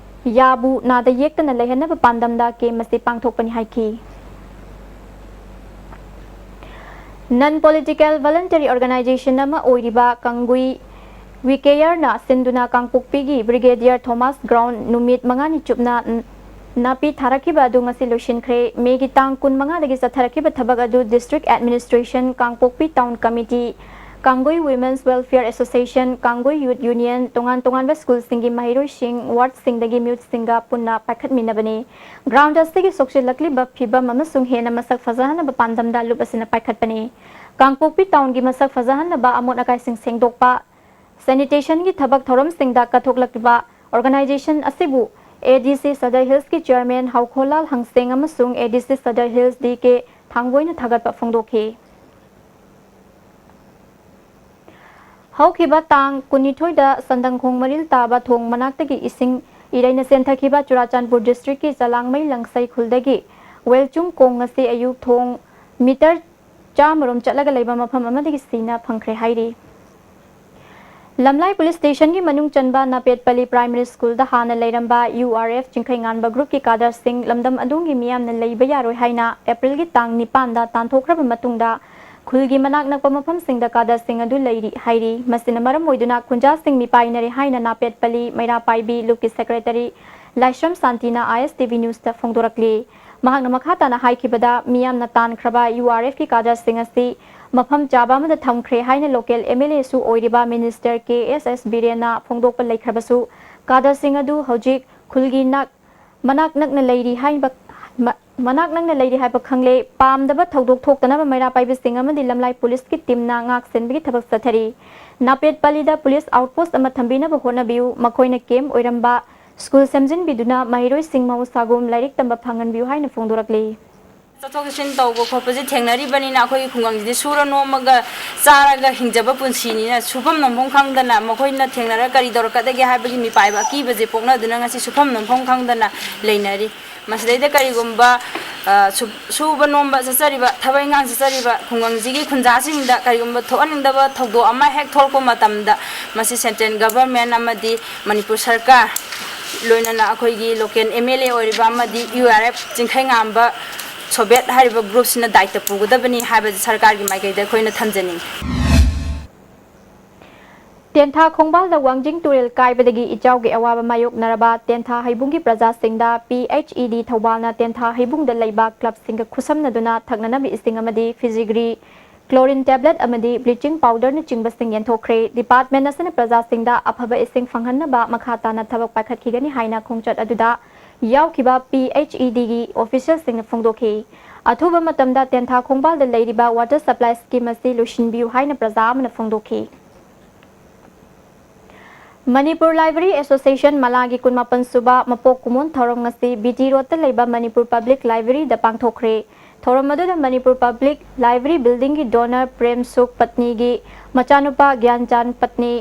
ꯌꯥꯕꯨ ꯅꯥꯗ ꯌꯦꯛꯇꯅ ꯂꯩꯍꯟꯅꯕ ꯄꯥꯟꯗꯝꯗ camp ꯑꯁꯤ ꯄꯥꯡꯊꯣꯛꯄꯅꯤ ꯍꯥꯏꯈꯤ꯫ Non political voluntary organization ꯑꯃ ꯑꯣꯏꯔꯤꯕ ꯀꯥꯡꯒꯨꯏ We Careꯅ ꯁꯤꯟꯗꯨꯅ ꯀꯥꯡꯄꯣꯛꯄꯤꯒꯤ Brigadier Thomas Ground ꯅꯨꯃꯤꯠ ꯃꯉꯥꯅꯤ ꯆꯨꯞꯅ ꯅꯥꯄꯤ ꯊꯥꯔꯛꯈꯤꯕ ꯑꯗꯨ ꯉꯁꯤ ꯂꯣꯏꯁꯤꯟꯈ꯭ꯔꯦ꯫ ꯃꯦꯒꯤ ꯇꯥꯡ ꯀꯨꯟꯃꯉꯥꯗꯒꯤ ꯆꯠꯊꯔꯛꯈꯤꯕ ꯊꯕꯛ ꯑꯗꯨ District Administration, ꯀꯥꯡꯄꯣꯛꯄꯤ Town Committee, ꯀꯥꯡꯒꯨꯏ Women's Welfare Association, ꯀꯥꯡꯒꯨꯏ Youth Union, ꯇꯣꯉꯥꯟ ꯇꯣꯉꯥꯟꯕ schoolꯁꯤꯡꯒꯤ ꯃꯍꯩꯔꯣꯏꯁꯤꯡ, wardꯁꯤꯡꯗꯒꯤ youthꯁꯤꯡꯒ ꯄꯨꯟꯅ ꯄꯥꯏꯈꯠꯃꯤꯟꯅꯕꯅꯤ꯫ Ground ꯑꯁꯤꯒꯤ ꯁꯣꯛꯆꯤꯜꯂꯛꯂꯤꯕ ꯐꯤꯕꯝ ꯑꯃꯁꯨꯡ ꯍꯦꯟꯅ ꯃꯁꯛ ꯐꯖꯍꯟꯅꯕ ꯄꯥꯟꯗꯝꯗ ꯂꯨꯞ ꯑꯁꯤꯅ ꯄꯥꯏꯈꯠꯄꯅꯤ꯫ ꯀꯥꯡꯄꯣꯛꯄꯤ Townꯒꯤ ꯃꯁꯛ ꯐꯖꯍꯟꯅꯕ, ꯑꯃꯣꯠ ꯑꯀꯥꯏꯁꯤꯡ ꯁꯦꯡꯗꯣꯛꯄ, sanitation ꯒꯤ ꯊꯕꯛ ꯊꯧꯔꯝꯁꯤꯡꯗ ꯀꯠꯊꯣꯛꯂꯛꯂꯤꯕ organization ꯑꯁꯤꯕꯨ ADC Sadar Hillsꯀꯤ Chairman ꯍꯥꯎꯈꯣꯜꯂꯥꯜ ꯍꯪꯁꯦꯡ ꯑꯃꯁꯨꯡ ADC Sadar Hills DK ꯊꯥꯡꯕꯣꯏꯅ ꯊꯥꯒꯠꯄ ꯐꯣꯡꯗꯣꯛꯈꯤ꯫ ꯍꯧꯈꯤꯕ ꯇꯥꯡ ꯀꯨꯟꯅꯤꯊꯣꯏꯗ ꯁꯟꯗꯪꯈꯣꯡ ꯃꯔꯤꯜ ꯇꯥꯕ ꯊꯣꯡ ꯃꯅꯥꯛꯇꯒꯤ ꯏꯁꯤꯡ ꯏꯔꯩꯅ ꯆꯦꯟꯊꯈꯤꯕ ꯆꯨꯔꯥꯆꯥꯟꯄꯨꯔ districtꯀꯤ ꯆꯂꯥꯡꯃꯩ ꯂꯪꯁꯩ ꯈꯨꯜꯗꯒꯤ ꯋꯦꯜꯆꯨꯝ ꯀꯣꯡ ꯉꯁꯤ ꯑꯌꯨꯛ ꯊꯣꯡ meter ꯆꯥꯝꯃꯔꯣꯝ ꯆꯠꯂꯒ ꯂꯩꯕ ꯃꯐꯝ ꯑꯃꯗꯒꯤ ꯁꯤꯅ ꯐꯪꯈ꯭ꯔꯦ ꯍꯥꯏꯔꯤ꯫ ꯂꯝꯂꯥꯏ police stationꯒꯤ ꯃꯅꯨꯡ ꯆꯟꯕ ꯅꯥꯄꯦꯠꯄꯜꯂꯤ Primary Schoolꯗ ꯍꯥꯟꯅ ꯂꯩꯔꯝꯕ URF ꯆꯤꯡꯈꯩꯉꯥꯟꯕ groupꯀꯤ cadreꯁꯤꯡ ꯂꯝꯗꯝ ꯑꯗꯣꯝꯒꯤ ꯃꯤꯌꯥꯝꯅ ꯂꯩꯕ ꯌꯥꯔꯣꯏ ꯍꯥꯏꯅ Aprilꯒꯤ ꯇꯥꯡ ꯅꯤꯄꯥꯟꯗ ꯇꯥꯟꯊꯣꯛꯈ꯭ꯔꯕ ꯃꯇꯨꯡꯗ, ꯈꯨꯜꯒꯤ ꯃꯅꯥꯛ ꯅꯛꯄ ꯃꯐꯝꯁꯤꯡꯗ cadreꯁꯤꯡ ꯑꯗꯨ ꯂꯩꯔꯤ ꯍꯥꯏꯔꯤ꯫ ꯃꯁꯤꯅ ꯃꯔꯝ ꯑꯣꯏꯗꯨꯅ ꯈꯨꯟꯖꯥꯁꯤꯡ ꯃꯤꯄꯥꯏꯅꯔꯦ ꯍꯥꯏꯅ ꯅꯥꯄꯦꯠꯄꯜꯂꯤ ꯃꯩꯔꯥ ꯄꯥꯏꯕꯤ ꯂꯨꯞꯀꯤ secretary ꯂꯥꯏꯁ꯭ꯔꯝ ꯁꯥꯟꯇꯤꯅ ISTV newsꯇ ꯐꯣꯡꯗꯣꯔꯛꯂꯤ꯫ ꯃꯍꯥꯛꯅ ꯃꯈꯥ ꯇꯥꯅ ꯍꯥꯏꯈꯤꯕꯗ, ꯃꯤꯌꯥꯝꯅ ꯇꯥꯟꯈ꯭ꯔꯕ URFꯀꯤ cadreꯁꯤꯡ ꯑꯁꯤ ꯃꯐꯝ ꯆꯥꯕ ꯑꯃꯗ ꯊꯝꯈ꯭ꯔꯦ ꯍꯥꯏꯅ local MLAꯁꯨ ꯑꯣꯏꯔꯤꯕ Minister KSS ꯕꯤꯔꯦꯟꯅ ꯐꯣꯡꯗꯣꯛꯄ ꯂꯩꯈ꯭ꯔꯕꯁꯨ, cadreꯁꯤꯡ ꯑꯗꯨ ꯍꯧꯖꯤꯛ ꯈꯨꯜꯒꯤ ꯅꯥꯛ-, ꯃꯅꯥꯛ ꯅꯛꯅ ꯂꯩꯔꯤ ꯍꯥꯏꯕ, ꯃ-, ꯃꯅꯥꯛ ꯅꯛꯅ ꯂꯩꯔꯤ ꯍꯥꯏꯕ ꯈꯪꯂꯦ꯫ ꯄꯥꯝꯗꯕ ꯊꯧꯗꯣꯛ ꯊꯣꯛꯇꯅꯕ ꯃꯩꯔꯥ ꯄꯥꯏꯕꯁꯤꯡ ꯑꯃꯗꯤ ꯂꯝꯂꯥꯏ policeꯀꯤ teamꯅ ꯉꯥꯛ ꯁꯦꯟꯕꯒꯤ ꯊꯕꯛ ꯆꯠꯊꯔꯤ꯫ ꯅꯥꯄꯦꯠꯄꯜꯂꯤꯗ police outpost ꯑꯃ ꯊꯝꯕꯤꯅꯕ ꯍꯣꯠꯅꯕꯤꯌꯨ꯫ ꯃꯈꯣꯏꯅ camp ꯑꯣꯏꯔꯝꯕ ꯁ꯭ꯀꯨꯜ ꯁꯦꯝꯖꯤꯟꯕꯤꯗꯨꯅ ꯃꯍꯩꯔꯣꯏꯁꯤꯡ ꯃꯍꯧꯁꯥꯒꯨꯝ ꯂꯥꯏꯔꯤꯛ ꯇꯝꯕ ꯐꯪꯍꯟꯕꯤꯌꯨ ꯍꯥꯏꯅ ꯐꯣꯡꯗꯣꯔꯛꯂꯤ꯫ ꯆꯠꯊꯣꯛ ꯆꯠꯁꯤꯟ ꯇꯧꯕ ꯈꯣꯠꯄꯁꯦ ꯊꯦꯡꯅꯔꯤꯕꯅꯤꯅ ꯑꯩꯈꯣꯏꯒꯤ ꯈꯨꯡꯒꯪꯁꯤꯗꯤ ꯁꯨꯔ ꯅꯣꯝꯃꯒ ꯆꯥꯔꯒ ꯍꯤꯡꯖꯕ ꯄꯨꯟꯁꯤꯅꯤꯅ ꯁꯨꯐꯝ ꯅꯣꯝꯐꯝ ꯈꯪꯗꯅ ꯃꯈꯣꯏꯅ ꯊꯦꯡꯅꯔ ꯀꯔꯤ ꯇꯧꯔꯛꯀꯗꯒꯦ ꯍꯥꯏꯕꯒꯤ ꯃꯤꯄꯥꯏꯕ ꯑꯀꯤꯕꯁꯦ ꯄꯣꯛꯅꯗꯨꯅ ꯉꯁꯤ ꯁꯨꯐꯝ ꯅꯣꯝꯐꯝ ꯈꯪꯗꯅ ꯂꯩꯅꯔꯤ꯫ ꯃꯁꯤꯗꯩꯗ ꯀꯔꯤꯒꯨꯝꯕ ꯑ, ꯁꯨ- ꯁꯨꯕ ꯅꯣꯝꯕ ꯆꯠꯆꯔꯤꯕ ꯊꯕꯛ ꯏꯪꯈꯥꯡ ꯆꯠꯆꯔꯤꯕ ꯈꯨꯡꯒꯪꯁꯤꯒꯤ ꯈꯨꯟꯖꯥꯁꯤꯡꯗ ꯀꯔꯤꯒꯨꯝꯕ ꯊꯣꯛꯍꯟꯅꯤꯡꯗꯕ ꯊꯧꯗꯣꯛ ꯑꯃ ꯍꯦꯛ ꯊꯣꯛꯂꯛꯄ ꯃꯇꯝꯗ ꯃꯁꯤ central government ꯑꯃꯗꯤ ꯃꯅꯤꯄꯨꯔ ꯁꯔꯀꯥꯔ ꯂꯣꯏꯅꯅ ꯑꯩꯈꯣꯏꯒꯤ local M L A ꯑꯣꯏꯔꯤꯕ ꯑꯃꯗꯤ U R F ꯆꯤꯡꯈꯩꯉꯥꯝꯕ ꯁꯣꯕꯦꯠ ꯍꯥꯏꯔꯤꯕ groupꯁꯤꯅ ꯗꯥꯏꯇ ꯄꯨꯒꯗꯕꯅꯤ ꯍꯥꯏꯕꯁꯤ ꯁꯔꯀꯥꯔꯒꯤ ꯃꯥꯏꯀꯩꯗ ꯑꯩꯈꯣꯏꯅ ꯊꯝꯖꯅꯤꯡꯏ꯫ ꯇꯦꯟꯊꯥ ꯈꯣꯡꯕꯥꯜꯗ ꯋꯥꯡꯖꯤꯡ ꯇꯨꯔꯦꯜ ꯀꯥꯏꯕꯗꯒꯤ ꯏꯆꯥꯎꯒꯤ ꯑꯋꯥꯕ ꯃꯥꯌꯣꯛꯅꯔꯕ ꯇꯦꯟꯊꯥ ꯍꯩꯕꯨꯡꯒꯤ ꯄ꯭ꯔꯖꯥꯁꯤꯡꯗ P H E D ꯊꯧꯕꯥꯜꯅ ꯇꯦꯟꯊꯥ ꯍꯩꯕꯨꯡꯗ ꯂꯩꯕ clubꯁꯤꯡꯒ ꯈꯨꯠꯁꯝꯅꯗꯨꯅ ꯊꯛꯅꯅꯕ ꯏꯁꯤꯡ ꯑꯃꯗꯤ fijigri, chlorine tablet ꯑꯃꯗꯤ bleaching powderꯅꯆꯤꯡꯕꯁꯤꯡ ꯌꯦꯟꯊꯣꯛꯈ꯭ꯔꯦ꯫ Department ꯑꯁꯤꯅ ꯄ꯭ꯔꯖꯥꯁꯤꯡꯗ ꯑꯐꯕ ꯏꯁꯤꯡ ꯐꯪꯍꯟꯅꯕ ꯃꯈꯥ ꯇꯥꯅ ꯊꯕꯛ ꯄꯥꯏꯈꯠꯈꯤꯒꯅꯤ ꯍꯥꯏꯅ ꯈꯣꯡꯆꯠ ꯑꯗꯨꯗ ꯌꯥꯎꯈꯤꯕ P H E Dꯒꯤ officialꯁꯤꯡꯅ ꯐꯣꯡꯗꯣꯛꯈꯤ꯫ ꯑꯊꯨꯕ ꯃꯇꯝꯗ ꯇꯦꯟꯊꯥ ꯈꯣꯡꯕꯥꯜꯗ ꯂꯩꯔꯤꯕ water supply scheme ꯑꯁꯤ ꯂꯣꯏꯁꯤꯟꯕꯤꯌꯨ ꯍꯥꯏꯅ ꯄ꯭ꯔꯖꯥ ꯑꯃꯅ ꯐꯣꯡꯗꯣꯛꯈꯤ꯫ ꯃꯅꯤꯄꯨꯔ Library Association ꯃꯂꯥꯒꯤ ꯀꯨꯟꯃꯥꯄꯟ ꯁꯨꯕ ꯃꯄꯣꯛ ꯀꯨꯝꯑꯣꯟ ꯊꯧꯔꯝ ꯉꯁꯤ B T Roadꯇ ꯂꯩꯕ ꯃꯅꯤꯄꯨꯔ Public Libraryꯗ ꯄꯥꯡꯊꯣꯛꯈ꯭ꯔꯦ꯫ ꯊꯧꯔꯝ ꯑꯗꯨꯗ Manipur Public Library Buildingꯒꯤ donor Prem ꯁꯨꯈ ꯄꯠꯅꯤꯒꯤ ꯃꯆꯥꯅꯨꯄꯥ ꯒ꯭ꯌꯥꯟꯆꯥꯟ ꯄꯠꯅꯤ,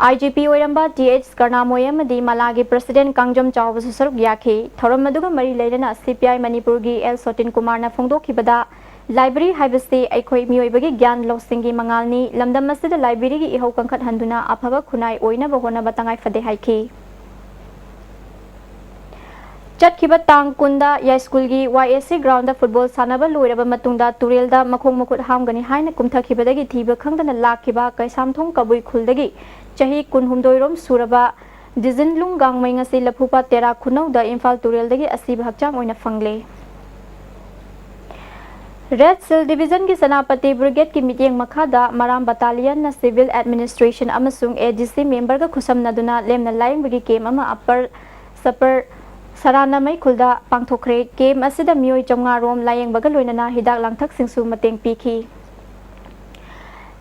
I G P ꯑꯣꯏꯔꯝꯕ T H ꯀꯔꯅꯥꯃꯣꯏ ꯑꯃꯗꯤ ꯃꯂꯥꯒꯤ president ꯀꯥꯡꯖꯝ ꯆꯥꯎꯕꯁꯨ ꯁꯔꯨꯛ ꯌꯥꯈꯤ꯫ ꯊꯧꯔꯝ ꯑꯗꯨꯒ ꯃꯔꯤ ꯂꯩꯅꯅ C P I ꯃꯅꯤꯄꯨꯔꯒꯤ L ꯁꯣꯇꯤꯟ ꯀꯨꯃꯥꯔꯅ ꯐꯣꯡꯗꯣꯛꯈꯤꯕꯗ, library ꯍꯥꯏꯕꯁꯤ ꯑꯩꯈꯣꯏ ꯃꯤꯑꯣꯏꯕꯒꯤ ꯒ꯭ꯌꯥꯟ ꯂꯧꯁꯤꯡꯒꯤ ꯃꯉꯥꯜꯅꯤ꯫ ꯂꯝꯗꯝ ꯑꯁꯤꯗ libraryꯒꯤ ꯏꯍꯧ ꯀꯟꯈꯠꯍꯟꯗꯨꯅ ꯑꯐꯕ ꯈꯨꯟꯅꯥꯏ ꯑꯣꯏꯅꯕ ꯍꯣꯠꯅꯕ ꯇꯉꯥꯏ ꯐꯗꯦ ꯍꯥꯏꯈꯤ꯫ ꯆꯠꯈꯤꯕ ꯇꯥꯡ ꯀꯨꯟꯗ ꯌꯥꯏꯁ꯭ꯀꯨꯜꯒꯤ Y A C groundꯗ football ꯁꯥꯟꯅꯕ ꯂꯣꯏꯔꯕ ꯃꯇꯨꯡꯗ ꯇꯨꯔꯦꯜꯗ ꯃꯈꯣꯡ ꯃꯈꯨꯠ ꯍꯥꯝꯒꯅꯤ ꯍꯥꯏꯅ ꯀꯨꯝꯊꯈꯤꯕꯗꯒꯤ ꯊꯤꯕ ꯈꯪꯗꯅ ꯂꯥꯛꯈꯤꯕ ꯀꯩꯁꯥꯝꯊꯣꯡ ꯀꯕꯨꯏ ꯈꯨꯜꯗꯒꯤ ꯆꯍꯤ ꯀꯨꯟꯍꯨꯝꯗꯣꯏ ꯔꯣꯝ ꯁꯨꯔꯕ ꯗꯤꯖꯤꯟꯂꯨꯡ ꯒꯥꯡꯃꯩ ꯉꯁꯤ ꯂꯐꯨꯄꯥꯠ ꯇꯦꯔꯥ ꯈꯨꯅꯧꯗ ꯏꯝꯐꯥꯜ ꯇꯨꯔꯦꯜꯗꯒꯤ ꯑꯁꯤꯕ ꯍꯛꯆꯥꯡ ꯑꯣꯏꯅ ꯐꯪꯂꯦ꯫ Red Shield Divisionꯒꯤ ꯁꯦꯅꯥꯄꯇꯤ Brigadeꯀꯤ ꯃꯤꯠꯌꯦꯡ ꯃꯈꯥꯗ ꯃꯔꯥꯝ battalionꯅ civil administration ꯑꯃꯁꯨꯡ A D C memberꯒ ꯈꯨꯠꯁꯝꯅꯗꯨꯅ ꯂꯦꯝꯅ ꯂꯥꯌꯦꯡꯕꯒꯤ camp ꯑꯃ Upper Supper ꯁꯔꯥꯅꯃꯩ ꯈꯨꯜꯗ ꯄꯥꯡꯊꯣꯛꯈ꯭ꯔꯦ꯫ Camp ꯑꯁꯤꯗ ꯃꯤꯑꯣꯏ ꯆꯥꯝꯃꯉꯥ ꯔꯣꯝ ꯂꯥꯌꯦꯡꯕꯒ ꯂꯣꯏꯅꯅ ꯍꯤꯗꯥꯛ ꯂꯥꯡꯊꯛꯁꯤꯡꯁꯨ ꯃꯇꯦꯡ ꯄꯤꯈꯤ꯫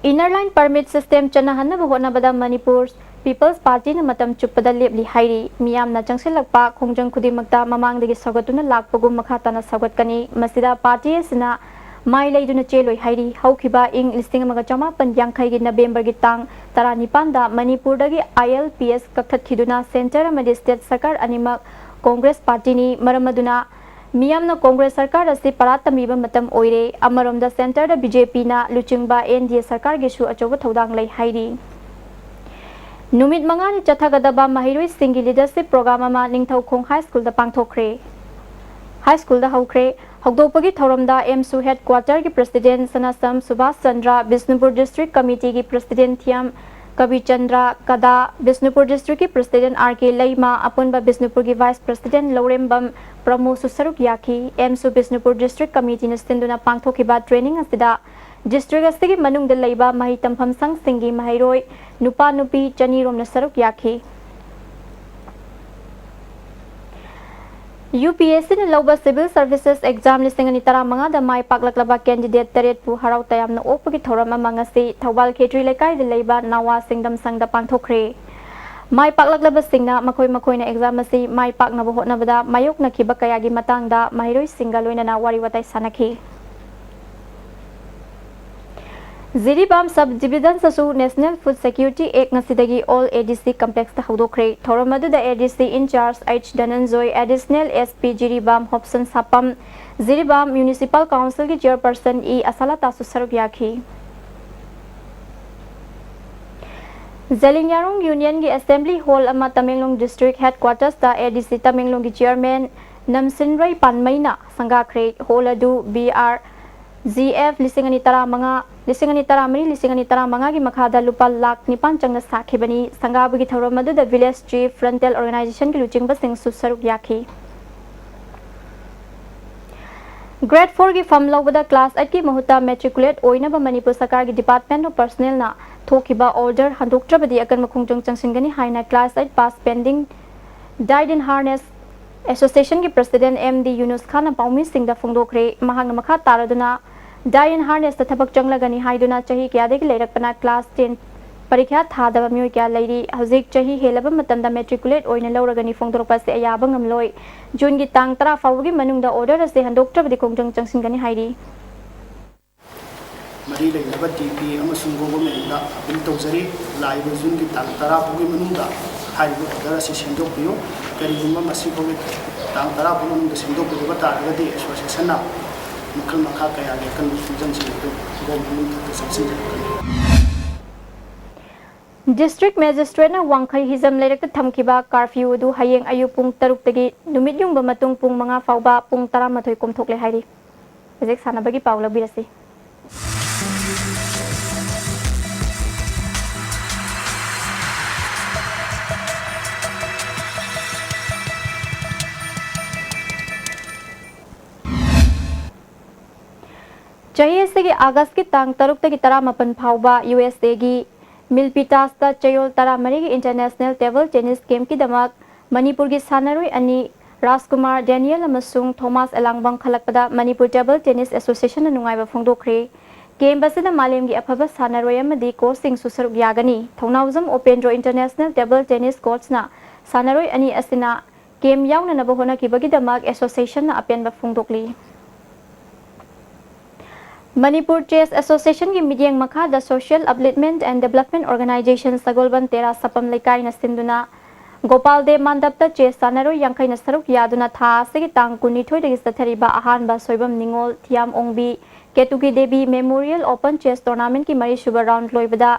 Inner Line Permit System ꯆꯠꯅꯍꯟꯅꯕ ꯍꯣꯠꯅꯕꯗ ꯃꯅꯤꯄꯨꯔ ꯄꯤꯄꯜꯁ ꯄꯥꯔꯇꯤꯅ ꯃꯇꯝ ꯆꯨꯞꯄꯗ ꯂꯦꯞꯂꯤ ꯍꯥꯏꯔꯤ꯫ ꯃꯤꯌꯥꯝꯅ ꯆꯪꯁꯤꯜꯂꯛꯄ ꯈꯣꯡꯖꯪ ꯈꯨꯗꯤꯡꯃꯛꯇ ꯃꯃꯥꯡꯗꯒꯤ ꯁꯧꯒꯠꯇꯨꯅ ꯂꯥꯛꯄꯒꯨꯝ ꯃꯈꯥ ꯇꯥꯅ ꯁꯧꯒꯠꯀꯅꯤ꯫ ꯃꯁꯤꯗ ꯄꯥꯔꯇꯤ ꯑꯁꯤꯅ ꯃꯥꯏ ꯂꯩꯗꯨꯅ ꯆꯦꯜꯂꯣꯏ ꯍꯥꯏꯔꯤ꯫ ꯍꯧꯈꯤꯕ ꯏꯪ ꯂꯤꯁꯤꯡ ꯑꯃꯒ ꯆꯃꯥꯄꯟ ꯌꯥꯡꯈꯩꯒꯤ ꯅꯕꯦꯝꯕꯔꯒꯤ ꯇꯥꯡ ꯇꯔꯥꯅꯤꯄꯥꯟꯗ ꯃꯅꯤꯄꯨꯔꯗꯒꯤ ꯑꯥꯏ ꯑꯦꯜ ꯄꯤ ꯑꯦꯁ ꯀꯛꯊꯠꯈꯤꯗꯨꯅ ꯁꯦꯟꯇꯔ ꯑꯃꯗꯤ ꯁ꯭ꯇꯦꯠ ꯁꯔꯀꯥꯔ ꯑꯅꯤꯃꯛ ꯀꯣꯡꯒ꯭ꯔꯦꯁ ꯄꯥꯔꯇꯤꯅꯤ꯫ ꯃꯔꯝ ꯑꯗꯨꯅ ꯃꯤꯌꯥꯝꯅ ꯀꯣꯡꯒ꯭ꯔꯦꯁ ꯁꯔꯀꯥꯔ ꯑꯁꯤ ꯄꯔꯥ ꯇꯝꯕꯤꯕ ꯃꯇꯝ ꯑꯣꯏꯔꯦ꯫ ꯑꯃꯔꯣꯝꯗ ꯁꯦꯟꯇꯔꯗ ꯕꯤ ꯖꯦ ꯄꯤꯅ ꯂꯨꯆꯤꯡꯕ ꯑꯦꯟ ꯗꯤ ꯑꯦ ꯁꯔꯀꯥꯔꯒꯤꯁꯨ ꯑꯆꯧꯕ ꯊꯧꯗꯥꯡ ꯂꯩ ꯍꯥꯏꯔꯤ꯫ ꯅꯨꯃꯤꯠ ꯃꯉꯥꯅꯤ ꯆꯠꯊꯒꯗꯕ ꯃꯍꯩꯔꯣꯏꯁꯤꯡꯒꯤ ꯂꯤꯗꯔꯁꯤꯞ ꯄ꯭ꯔꯣꯒ꯭ꯔꯥꯝ ꯑꯃ ꯅꯤꯡꯊꯧꯈꯣꯡ ꯍꯥꯏ ꯁ꯭ꯀꯨꯜꯗ ꯄꯥꯡꯊꯣꯛꯈ꯭ꯔꯦ꯫ ꯍꯥꯏ ꯁ꯭ꯀꯨꯜꯗ ꯍꯧꯈ꯭ꯔꯦ꯫ ꯍꯧꯗꯣꯛꯄꯒꯤ ꯊꯧꯔꯝꯗ ꯑꯦꯝꯁꯨ ꯍꯦꯗ ꯀ꯭ꯋꯥꯇꯔꯒꯤ ꯄ꯭ꯔꯁꯤꯗꯦꯟ ꯁꯅꯥꯁꯝ ꯁꯨꯕꯥꯁ ꯆꯟꯗ꯭ꯔ, ꯕꯤꯁꯅꯨꯄꯨꯔ ꯗꯤꯁꯇ꯭ꯔꯤꯛ ꯀꯃꯤꯇꯤꯒꯤ ꯄ꯭ꯔꯁꯤꯗꯦꯟ ꯊꯤꯌꯥꯝ ꯀꯕꯤꯆꯟꯗ꯭ꯔ ꯀꯗꯥ, ꯕꯤꯁꯅꯨꯄꯨꯔ ꯗꯤꯁꯇ꯭ꯔꯤꯛꯀꯤ ꯄ꯭ꯔꯁꯤꯗꯦꯟ ꯑꯥꯔ ꯀꯦ ꯂꯩꯃ, ꯑꯄꯨꯟꯕ ꯕꯤꯁꯅꯨꯄꯨꯔꯒꯤ ꯚꯥꯏꯁ ꯄ꯭ꯔꯁꯤꯗꯦꯟ ꯂꯧꯔꯦꯝꯕꯝ ꯄ꯭ꯔꯃꯣꯗꯁꯨ ꯁꯔꯨꯛ ꯌꯥꯈꯤ꯫ ꯑꯦꯝꯁꯨ ꯕꯤꯁꯅꯨꯄꯨꯔ ꯗꯤꯁꯇ꯭ꯔꯤꯛ ꯀꯃꯤꯇꯤꯅ ꯁꯤꯟꯗꯨꯅ ꯄꯥꯡꯊꯣꯛꯈꯤꯕ ꯇ꯭ꯔꯦꯅꯤꯡ ꯑꯁꯤꯗ ꯗꯤꯁꯇ꯭ꯔꯤꯛ ꯑꯁꯤꯒꯤ ꯃꯅꯨꯡꯗ ꯂꯩꯕ ꯃꯍꯩ ꯇꯝꯐꯝ ꯁꯪꯁꯤꯡꯒꯤ ꯃꯍꯩꯔꯣꯏ ꯅꯨꯄꯥ ꯅꯨꯄꯤ ꯆꯅꯤꯔꯣꯝꯅ ꯁꯔꯨꯛ ꯌꯥꯈꯤ꯫ ꯌꯨ ꯄꯤ ꯑꯦꯁ ꯁꯤꯅ ꯂꯧꯕ ꯁꯤꯚꯤꯜ ꯁꯔꯚꯤꯁꯦꯁ ꯑꯦꯛꯖꯥꯝ ꯂꯤꯁꯤꯡ ꯑꯅꯤ ꯇꯔꯥꯃꯉꯥꯗ ꯃꯥꯏ ꯄꯥꯛꯂꯛꯂꯕ ꯀꯦꯟꯗꯤꯗꯦꯠ ꯇꯔꯦꯠꯄꯨ ꯍꯔꯥꯎ ꯇꯌꯥꯝꯅ ꯑꯣꯛꯄꯒꯤ ꯊꯧꯔꯝ ꯑꯃ ꯉꯁꯤ ꯊꯧꯕꯥꯜ ꯈꯦꯇ꯭ꯔꯤ ꯂꯩꯀꯥꯏꯗ ꯂꯩꯕ ꯅꯥꯋꯥ ꯁꯤꯡꯗꯝ ꯁꯪꯗ ꯄꯥꯡꯊꯣꯛꯈ꯭ꯔꯦ꯫ ꯃꯥꯏ ꯄꯥꯛꯂꯛꯂꯕꯁꯤꯡꯅ ꯃꯈꯣꯏ ꯃꯈꯣꯏꯅ ꯑꯦꯛꯖꯥꯝ ꯑꯁꯤ ꯃꯥꯏ ꯄꯥꯛꯅꯕ ꯍꯣꯠꯅꯕꯗ ꯃꯥꯌꯣꯛꯅꯈꯤꯕ ꯀꯌꯥꯒꯤ ꯃꯇꯥꯡꯗ ꯃꯍꯩꯔꯣꯏꯁꯤꯡꯒ ꯂꯣꯏꯅꯅ ꯋꯥꯔꯤ ꯋꯥꯇꯥꯏ ꯁꯥꯟꯅꯈꯤ꯫ ꯖꯤꯔꯤꯕꯥꯝ ꯁꯕ ꯗꯤꯕꯤꯖꯟꯗꯁꯨ National Food Security Act ꯉꯁꯤꯗꯒꯤ ꯑꯣꯜ ꯑꯦ ꯗꯤ ꯁꯤ ꯀꯝꯄ꯭ꯂꯦꯛꯁꯇ ꯍꯧꯗꯣꯛꯈ꯭ꯔꯦ꯫ ꯊꯧꯔꯝ ꯑꯗꯨꯗ A D C in charge H Dhananjoy, additional S P Jiribam Hopson Sapam, Jiribam municipal ꯀꯥꯎꯟꯁꯤꯜꯒꯤ ꯆꯤꯌꯔꯄꯔꯁꯟ ꯏ ꯑꯁꯥꯂꯥꯇꯥꯁꯨ ꯁꯔꯨꯛ ꯌꯥꯈꯤ꯫ ꯖꯦꯂꯤꯌꯥꯡꯔꯣꯡ ꯌꯨꯅꯤꯌꯟꯒꯤ ꯑꯦꯁꯦꯝꯕ꯭ꯂꯤ ꯍꯣꯜ ꯑꯃ ꯇꯃꯦꯡꯂꯣꯡ ꯗꯤꯁꯇ꯭ꯔꯤꯛ ꯍꯦꯗꯀ꯭ꯋꯥꯇꯔꯁꯇ ꯑꯦ ꯗꯤ ꯁꯤ ꯇꯃꯦꯡꯂꯣꯡꯒꯤ ꯆꯤꯌꯔꯃꯦꯟ ꯅꯝꯁꯤꯟꯔꯩ ꯄꯥꯟꯃꯩꯅ ꯁꯪꯒꯥꯈ꯭ꯔꯦ꯫ ꯍꯣꯜ ꯑꯗꯨ ꯕꯤ ꯑꯥꯔ ꯖꯤ ꯑꯦꯐ ꯂꯤꯁꯤꯡ ꯑꯅꯤ ꯇꯔꯥꯃꯉꯥ, ꯂꯤꯁꯤꯡ ꯑꯅꯤ ꯇꯔꯥꯃꯔꯤ, ꯂꯤꯁꯤꯡ ꯑꯅꯤ ꯇꯔꯥꯃꯉꯥꯒꯤ ꯃꯈꯥꯗ ꯂꯨꯄꯥ ꯂꯥꯈ ꯅꯤꯄꯥꯟ ꯆꯪꯅ ꯁꯥꯈꯤꯕꯅꯤ꯫ ꯁꯪꯒꯥꯕꯒꯤ ꯊꯧꯔꯝ ꯑꯗꯨꯗ ꯚꯤꯂꯦꯖ ꯆꯤꯐ, ꯐ꯭ꯔꯟꯇꯦꯜ ꯑꯣꯔꯒꯅꯥꯏꯖꯦꯁꯟꯒꯤ ꯂꯨꯆꯤꯡꯕꯁꯤꯡꯁꯨ ꯁꯔꯨꯛ ꯌꯥꯈꯤ꯫ ꯒ꯭ꯔꯦꯗ ꯐꯣꯔꯒꯤ ꯐꯝ ꯂꯧꯕꯗ ꯀ꯭ꯂꯥꯁ ꯑꯩꯠꯀꯤ ꯃꯍꯨꯠꯇ ꯃꯦꯇ꯭ꯔꯤꯀꯨꯂꯦꯠ ꯑꯣꯏꯅꯕ ꯃꯅꯤꯄꯨꯔ ꯁꯔꯀꯥꯔꯒꯤ Department of Personnelꯅ ꯊꯣꯛꯈꯤꯕ ꯑꯣꯔꯗꯔ ꯍꯟꯗꯣꯛꯇ꯭ꯔꯕꯗꯤ ꯑꯀꯟꯕ ꯈꯣꯡꯖꯪ ꯆꯪꯁꯤꯟꯒꯅꯤ ꯍꯥꯏꯅ class eight pass pending diet and harness ꯑꯦꯁꯣꯁꯤꯌꯦꯁꯟꯒꯤ ꯄ꯭ꯔꯁꯤꯗꯦꯟ ꯑꯦꯝ ꯗꯤ ꯌꯨꯅꯨꯁ ꯈꯥꯟꯅ ꯄꯥꯎꯃꯤꯁꯤꯡꯗ ꯐꯣꯡꯗꯣꯛꯈ꯭ꯔꯦ꯫ ꯃꯍꯥꯛꯅ ꯃꯈꯥ ꯇꯥꯔꯗꯨꯅ ꯗꯥꯏꯠ ꯑꯦꯟ ꯍꯥꯔꯅꯦꯁꯇ ꯊꯕꯛ ꯆꯪꯂꯒꯅꯤ ꯍꯥꯏꯗꯨꯅ ꯆꯍꯤ ꯀꯌꯥꯗꯒꯤ ꯂꯩꯔꯛꯄꯅ ꯀ꯭ꯂꯥꯁ ꯇꯦꯟ ꯄꯔꯤꯈ꯭ꯌꯥ ꯊꯥꯗꯕ ꯃꯤꯑꯣꯏ ꯀꯌꯥ ꯂꯩꯔꯤ꯫ ꯍꯧꯖꯤꯛ ꯆꯍꯤ ꯍꯦꯜꯂꯕ ꯃꯇꯝꯗ ꯃꯦꯇ꯭ꯔꯤꯀꯨꯂꯦꯠ ꯑꯣꯏꯅ ꯂꯧꯔꯒꯅꯤ ꯐꯣꯡꯗꯣꯔꯛꯄ ꯑꯁꯤ ꯑꯌꯥꯕ ꯉꯝꯂꯣꯏ꯫ ꯖꯨꯟꯒꯤ ꯇꯥꯡ ꯇꯔꯥ ꯐꯥꯎꯕꯒꯤ ꯃꯅꯨꯡꯗ ꯑꯣꯔꯗꯔ ꯑꯁꯤ ꯍꯟꯗꯣꯛꯇ꯭ꯔꯕꯗꯤ ꯈꯣꯡꯖꯪ ꯆꯪꯁꯤꯟꯒꯅꯤ ꯍꯥꯏꯔꯤ꯫ ꯃꯔꯤ ꯂꯩꯅꯕ ꯗꯤ ꯄꯤ ꯑꯃꯁꯨꯡ ꯒꯣꯚꯔꯟꯃꯦꯟꯗ ꯑꯄꯤꯜ ꯇꯧꯖꯔꯤ꯫ ꯂꯥꯛꯂꯤꯕ ꯖꯨꯟꯒꯤ ꯇꯥꯡ ꯇꯔꯥ ꯐꯥꯎꯒꯤ ꯃꯅꯨꯡꯗ ꯍꯥꯏꯔꯤꯕ ꯑꯣꯔꯗꯔ ꯑꯁꯤ ꯁꯦꯝꯗꯣꯛꯄꯤꯌꯨ꯫ ꯀꯔꯤꯒꯨꯝꯕ ꯃꯁꯤꯐꯥꯎꯒꯤ ꯇꯥꯡ ꯇꯔꯥ ꯐꯥꯎꯒꯤ ꯃꯅꯨꯡꯗ ꯁꯦꯝꯗꯣꯛꯄꯤꯗꯕ ꯇꯥꯔꯒꯗꯤ ꯑꯦꯁꯣꯁꯤꯌꯦꯁꯟꯅ ꯃꯈꯜ ꯃꯈꯥ ꯀꯌꯥꯒꯤ ꯑꯀꯟꯕ ꯈꯣꯡꯖꯪꯁꯤꯡ ꯑꯗꯨ ꯒꯣꯚꯔꯟꯃꯦꯟ ꯃꯊꯛꯇ ꯆꯪꯁꯤꯟꯖꯔꯛꯀꯅꯤ꯫ ꯗꯤꯁꯇ꯭ꯔꯤꯛ ꯃꯦꯖꯤꯁꯇ꯭ꯔꯦꯠꯅ ꯋꯥꯡꯈꯩ ꯍꯤꯖꯝ ꯂꯩꯔꯛꯇ ꯊꯝꯈꯤꯕ ꯀꯥꯔꯐ꯭ꯌꯨ ꯑꯗꯨ ꯍꯌꯦꯡ ꯑꯌꯨꯛ ꯄꯨꯡ ꯇꯔꯨꯛꯇꯒꯤ ꯅꯨꯃꯤꯠ ꯌꯨꯡꯕ ꯃꯇꯨꯡ ꯄꯨꯡ ꯃꯉꯥ ꯐꯥꯎꯕ ꯄꯨꯡ ꯇꯔꯥꯃꯥꯊꯣꯏ ꯀꯣꯝꯊꯣꯛꯂꯦ ꯍꯥꯏꯔꯤ꯫ ꯍꯧꯖꯤꯛ ꯁꯥꯟꯅꯕꯒꯤ ꯄꯥꯎ ꯂꯧꯕꯤꯔꯁꯤ꯫ ꯆꯍꯤ ꯑꯁꯤꯒꯤ ꯑꯥꯒꯁꯀꯤ ꯇꯥꯡ ꯇꯔꯨꯛꯇꯒꯤ ꯇꯔꯥꯃꯥꯄꯟ ꯐꯥꯎꯕ ꯌꯨ ꯑꯦꯁ ꯑꯦꯒꯤ ꯃꯤꯜꯄꯤꯇꯥꯁꯇ ꯆꯌꯣꯜ ꯇꯔꯥꯃꯔꯤꯒꯤ ꯏꯟꯇꯔꯅꯦꯁꯅꯦꯜ ꯇꯦꯕꯜ ꯇꯦꯅꯤꯁ ꯀꯦꯝꯞꯀꯤꯗꯃꯛ ꯃꯅꯤꯄꯨꯔꯒꯤ ꯁꯥꯟꯅꯔꯣꯏ ꯑꯅꯤ ꯔꯥꯖꯀꯨꯃꯥꯔ ꯗꯦꯅꯤꯌꯦꯜ ꯑꯃꯁꯨꯡ ꯊꯣꯃꯥꯁ ꯑꯦꯂꯥꯡꯕꯝ ꯈꯜꯂꯛꯄꯗ ꯃꯅꯤꯄꯨꯔ ꯇꯦꯕꯜ ꯇꯦꯅꯤꯁ ꯑꯦꯁꯣꯁꯤꯌꯦꯁꯟꯅ ꯅꯨꯡꯉꯥꯏꯕ ꯐꯣꯡꯗꯣꯛꯈ꯭ꯔꯦ꯫ ꯀꯦꯝꯞ ꯑꯁꯤꯗ ꯃꯥꯂꯦꯝꯒꯤ ꯑꯐꯕ ꯁꯥꯟꯅꯔꯣꯏ ꯑꯃꯗꯤ ꯀꯣꯆꯁꯤꯡꯁꯨ ꯁꯔꯨꯛ ꯌꯥꯒꯅꯤ꯫ ꯊꯧꯅꯥꯎꯖꯝ ꯑꯣꯄꯦꯟꯗ꯭ꯔꯣ ꯏꯟꯇꯔꯅꯦꯁꯅꯦꯜ ꯇꯦꯕꯜ ꯇꯦꯅꯤꯁ ꯀꯣꯔꯠꯁꯅ ꯁꯥꯟꯅꯔꯣꯏ ꯑꯅꯤ ꯑꯁꯤꯅ ꯀꯦꯝꯞ ꯌꯥꯎꯅꯅꯕ ꯍꯣꯠꯅꯈꯤꯕꯒꯤꯗꯃꯛ ꯑꯦꯁꯣꯁꯤꯌꯦꯁꯟꯅ ꯑꯄꯦꯟꯕ ꯐꯣꯡꯗꯣꯛꯂꯤ꯫ ꯃꯅꯤꯄꯨꯔ ꯆꯦꯁ ꯑꯦꯁꯣꯁꯤꯌꯦꯁꯟꯒꯤ ꯃꯤꯠꯌꯦꯡ ꯃꯈꯥꯗ Social Upliftment and Development Organization ꯁꯒꯣꯜꯕꯟ ꯇꯦꯔꯥ ꯁꯄꯝ ꯂꯩꯀꯥꯏꯅ ꯁꯤꯟꯗꯨꯅ ꯒꯣꯄꯥꯜ ꯗꯦꯕ ꯃꯥꯟꯗꯞꯇ ꯆꯦꯁ ꯁꯥꯟꯅꯔꯣꯏ ꯌꯥꯡꯈꯩꯅ ꯁꯔꯨꯛ ꯌꯥꯗꯨꯅ ꯊꯥ ꯑꯁꯤꯒꯤ ꯇꯥꯡ ꯀꯨꯟꯅꯤꯊꯣꯏꯗꯒꯤ ꯆꯠꯊꯔꯤꯕ ꯑꯍꯥꯟꯕ ꯁꯣꯏꯕꯝ ꯅꯤꯉꯣꯜ, ꯊꯤꯌꯥꯝ ꯑꯣꯡꯕꯤ, ꯀꯦꯇꯨꯀꯤ ꯗꯦꯕꯤ ꯃꯦꯃꯣꯔꯤꯌꯦꯜ ꯑꯣꯄꯟ ꯆꯦꯁ ꯇꯣꯔꯅꯥꯃꯦꯟꯠꯀꯤ ꯃꯔꯤꯁꯨꯕ ꯔꯥꯎꯟ ꯂꯣꯏꯕꯗ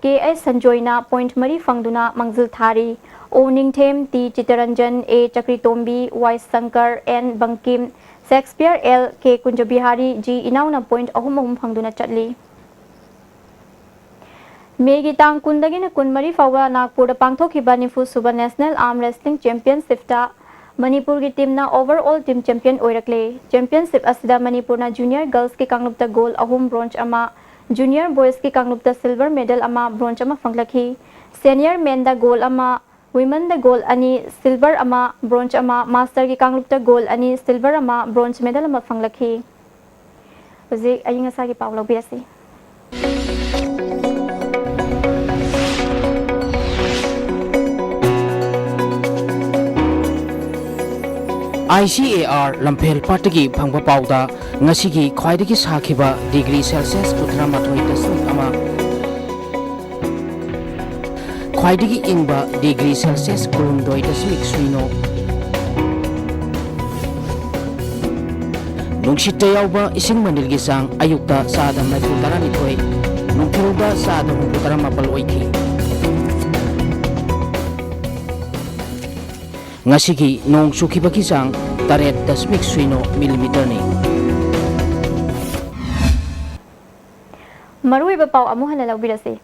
ꯀꯦ ꯑꯦꯁ ꯁꯟꯖꯣꯏꯅ ꯄꯣꯏꯟꯠ ꯃꯔꯤ ꯐꯪꯗꯨꯅ ꯃꯥꯡꯖꯤꯜ ꯊꯥꯔꯤ꯫ O Ningthem, T Chittaranjan, A Chakritombi, Y Shankar, N Bankim, Shakespeare, L K Kunjabihari, G ꯏꯅꯥꯎꯅ ꯄꯣꯏꯟꯠ ꯑꯍꯨꯝ ꯑꯍꯨꯝ ꯐꯪꯗꯨꯅ ꯆꯠꯂꯤ꯫ ꯃꯦꯒꯤ ꯇꯥꯡ ꯀꯨꯟꯗꯒꯤꯅ ꯀꯨꯟꯃꯔꯤ ꯐꯥꯎꯕ ꯅꯥꯒꯄꯨꯔꯗ ꯄꯥꯡꯊꯣꯛꯈꯤꯕ ꯅꯤꯐꯨ ꯁꯨꯕ ꯅꯦꯁꯅꯦꯜ ꯑꯥꯔꯝ ꯔꯦꯁꯂꯤꯡ ꯆꯦꯝꯄꯤꯌꯟꯁꯤꯞꯇ ꯃꯅꯤꯄꯨꯔꯒꯤ ꯇꯤꯝꯅ ꯑꯣꯚꯔ ꯑꯣꯜ ꯇꯤꯝ ꯆꯦꯝꯄꯤꯌꯟ ꯑꯣꯏꯔꯛꯂꯦ꯫ ꯆꯦꯝꯄꯤꯌꯟꯁꯤꯞ ꯑꯁꯤꯗ ꯃꯅꯤꯄꯨꯔꯅ ꯖꯨꯅꯤꯌꯔ ꯒꯔꯜꯁꯀꯤ ꯀꯥꯡꯂꯨꯞꯇ ꯒꯣꯜ ꯑꯍꯨꯝ, ꯕ꯭ꯔꯣꯟꯖ ꯑꯃ, ꯖꯨꯅꯤꯌꯔ ꯕꯣꯏꯁꯀꯤ ꯀꯥꯡꯂꯨꯞꯇ ꯁꯤꯜꯚꯔ ꯃꯦꯗꯜ ꯑꯃ, ꯕ꯭ꯔꯣꯟꯖ ꯑꯃ ꯐꯪꯂꯛꯈꯤ꯫ ꯁꯦꯅꯤꯌꯔ ꯃꯦꯟꯗ ꯒꯣꯜ ꯑꯃ, ꯋꯤꯃꯟꯗ ꯒꯣꯜ ꯑꯅꯤ, ꯁꯤꯜꯚꯔ ꯑꯃ, ꯕ꯭ꯔꯣꯟꯖ ꯑꯃ, ꯃꯥꯁꯇꯔꯒꯤ ꯀꯥꯡꯂꯨꯞꯇ ꯒꯣꯜ ꯑꯅꯤ, ꯁꯤꯜꯚꯔ ꯑꯃ, ꯕ꯭ꯔꯣꯟꯖ ꯃꯦꯗꯜ ꯑꯃ ꯐꯪꯂꯛꯈꯤ꯫ ꯍꯧꯖꯤꯛ ꯑꯏꯪ ꯑꯁꯥꯒꯤ ꯄꯥꯎ ꯂꯧꯕꯤꯔꯁꯤ꯫ ꯑꯥꯏ ꯁꯤ ꯑꯦ ꯑꯥꯔ ꯂꯝꯐꯦꯜ ꯄꯥꯠꯇꯒꯤ ꯐꯪꯕ ꯄꯥꯎꯗ ꯉꯁꯤꯒꯤ ꯈ꯭ꯋꯥꯏꯗꯒꯤ ꯁꯥꯈꯤꯕ ꯗꯤꯒ꯭ꯔꯤ ꯁꯦꯜꯁꯤꯌꯁ ꯀꯨꯟꯊ꯭ꯔꯥ ꯃꯥꯊꯣꯏ ꯗꯁꯃꯤꯛ ꯑꯃ, ꯈ꯭ꯋꯥꯏꯗꯒꯤ ꯏꯪꯕ ꯗꯤꯒ꯭ꯔꯤ ꯁꯦꯜꯁꯤꯌꯁ ꯀꯨꯟꯍꯨꯝꯗꯣꯏ ꯗꯁꯃꯤꯛ ꯁꯤꯅꯣ, ꯅꯨꯡꯁꯤꯠꯇ ꯌꯥꯎꯕ ꯏꯁꯤꯡ ꯃꯅꯤꯜꯒꯤ ꯆꯥꯡ ꯑꯌꯨꯛꯇ ꯆꯥꯗ ꯃꯔꯤꯐꯨ ꯇꯔꯥꯅꯤꯊꯣꯏ, ꯅꯨꯡꯊꯤꯜꯗ ꯆꯥꯗ ꯍꯨꯝꯐꯨ ꯇꯔꯥꯃꯥꯄꯜ ꯑꯣꯏꯈꯤ꯫ ꯉꯁꯤꯒꯤ ꯅꯣꯡ ꯆꯨꯈꯤꯕꯒꯤ ꯆꯥꯡ ꯇꯔꯦꯠ ꯗꯁꯃꯤꯛ ꯁꯤꯅꯣ ꯃꯤꯂꯤꯃꯤꯇꯔꯅꯤ꯫ ꯃꯔꯨꯑꯣꯏꯕ ꯄꯥꯎ ꯑꯃꯨꯛ ꯍꯟꯅ ꯂꯧꯕꯤꯔꯁꯤ꯫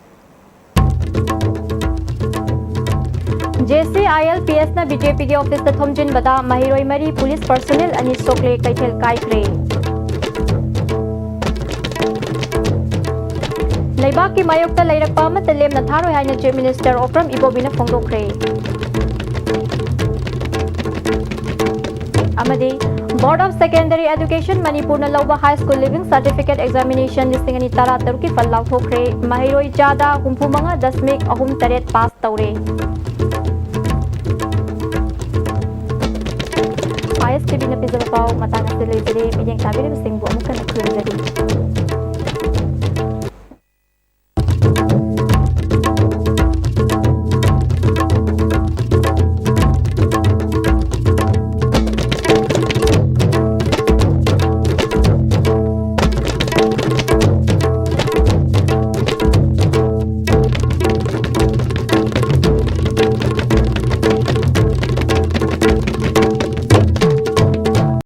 J C I L P ꯑꯦꯁꯅ ꯕꯤ ꯖꯦ ꯄꯤꯒꯤ ꯑꯣꯐꯤꯁꯇ ꯊꯣꯝꯖꯤꯟꯕꯗ ꯃꯍꯩꯔꯣꯏ ꯃꯔꯤ, ꯄꯨꯂꯤꯁ ꯄꯔꯁꯣꯅꯦꯜ ꯑꯅꯤ ꯁꯣꯛꯂꯦ, ꯀꯩꯊꯦꯜ ꯀꯥꯏꯈ꯭ꯔꯦ꯫ ꯂꯩꯕꯥꯛꯀꯤ ꯃꯥꯌꯣꯛꯇ ꯂꯩꯔꯛꯄ ꯑꯃꯠꯇ ꯂꯦꯝꯅ ꯊꯥꯔꯣꯏ ꯍꯥꯏꯅ ꯆꯤꯐ ꯃꯤꯅꯤꯁꯇꯔ ꯑꯣꯀ꯭ꯔꯝ ꯏꯕꯣꯕꯤꯅ ꯐꯣꯡꯗꯣꯛꯈ꯭ꯔꯦ꯫ ꯑꯃꯗꯤ Board of Secondary Education ꯃꯅꯤꯄꯨꯔꯅ ꯂꯧꯕ High School Leaving Certificate Examination ꯂꯤꯁꯤꯡ ꯑꯅꯤ ꯇꯔꯥꯇꯔꯨꯛꯀꯤ ꯐꯜ ꯂꯥꯎꯊꯣꯛꯈ꯭ꯔꯦ꯫ ꯃꯍꯩꯔꯣꯏ ꯆꯥꯗ ꯍꯨꯝꯐꯨ ꯃꯉꯥ ꯗꯁꯃꯤꯛ ꯑꯍꯨꯝ ꯇꯔꯦꯠ ꯄꯥꯁ ꯇꯧꯔꯦ꯫ ꯑꯥꯏ ꯑꯦꯁ ꯇꯤ ꯚꯤꯅ ꯄꯤꯖꯕ ꯄꯥꯎ ꯃꯇꯥꯡ ꯑꯁꯤꯗ ꯂꯣꯏꯖꯔꯦ꯫ ꯃꯤꯠꯌꯦꯡ ꯇꯥꯕꯤꯔꯤꯕꯁꯤꯡꯕꯨ ꯑꯃꯨꯛ ꯍꯟꯅ ꯈꯨꯔꯨꯝꯖꯔꯤ꯫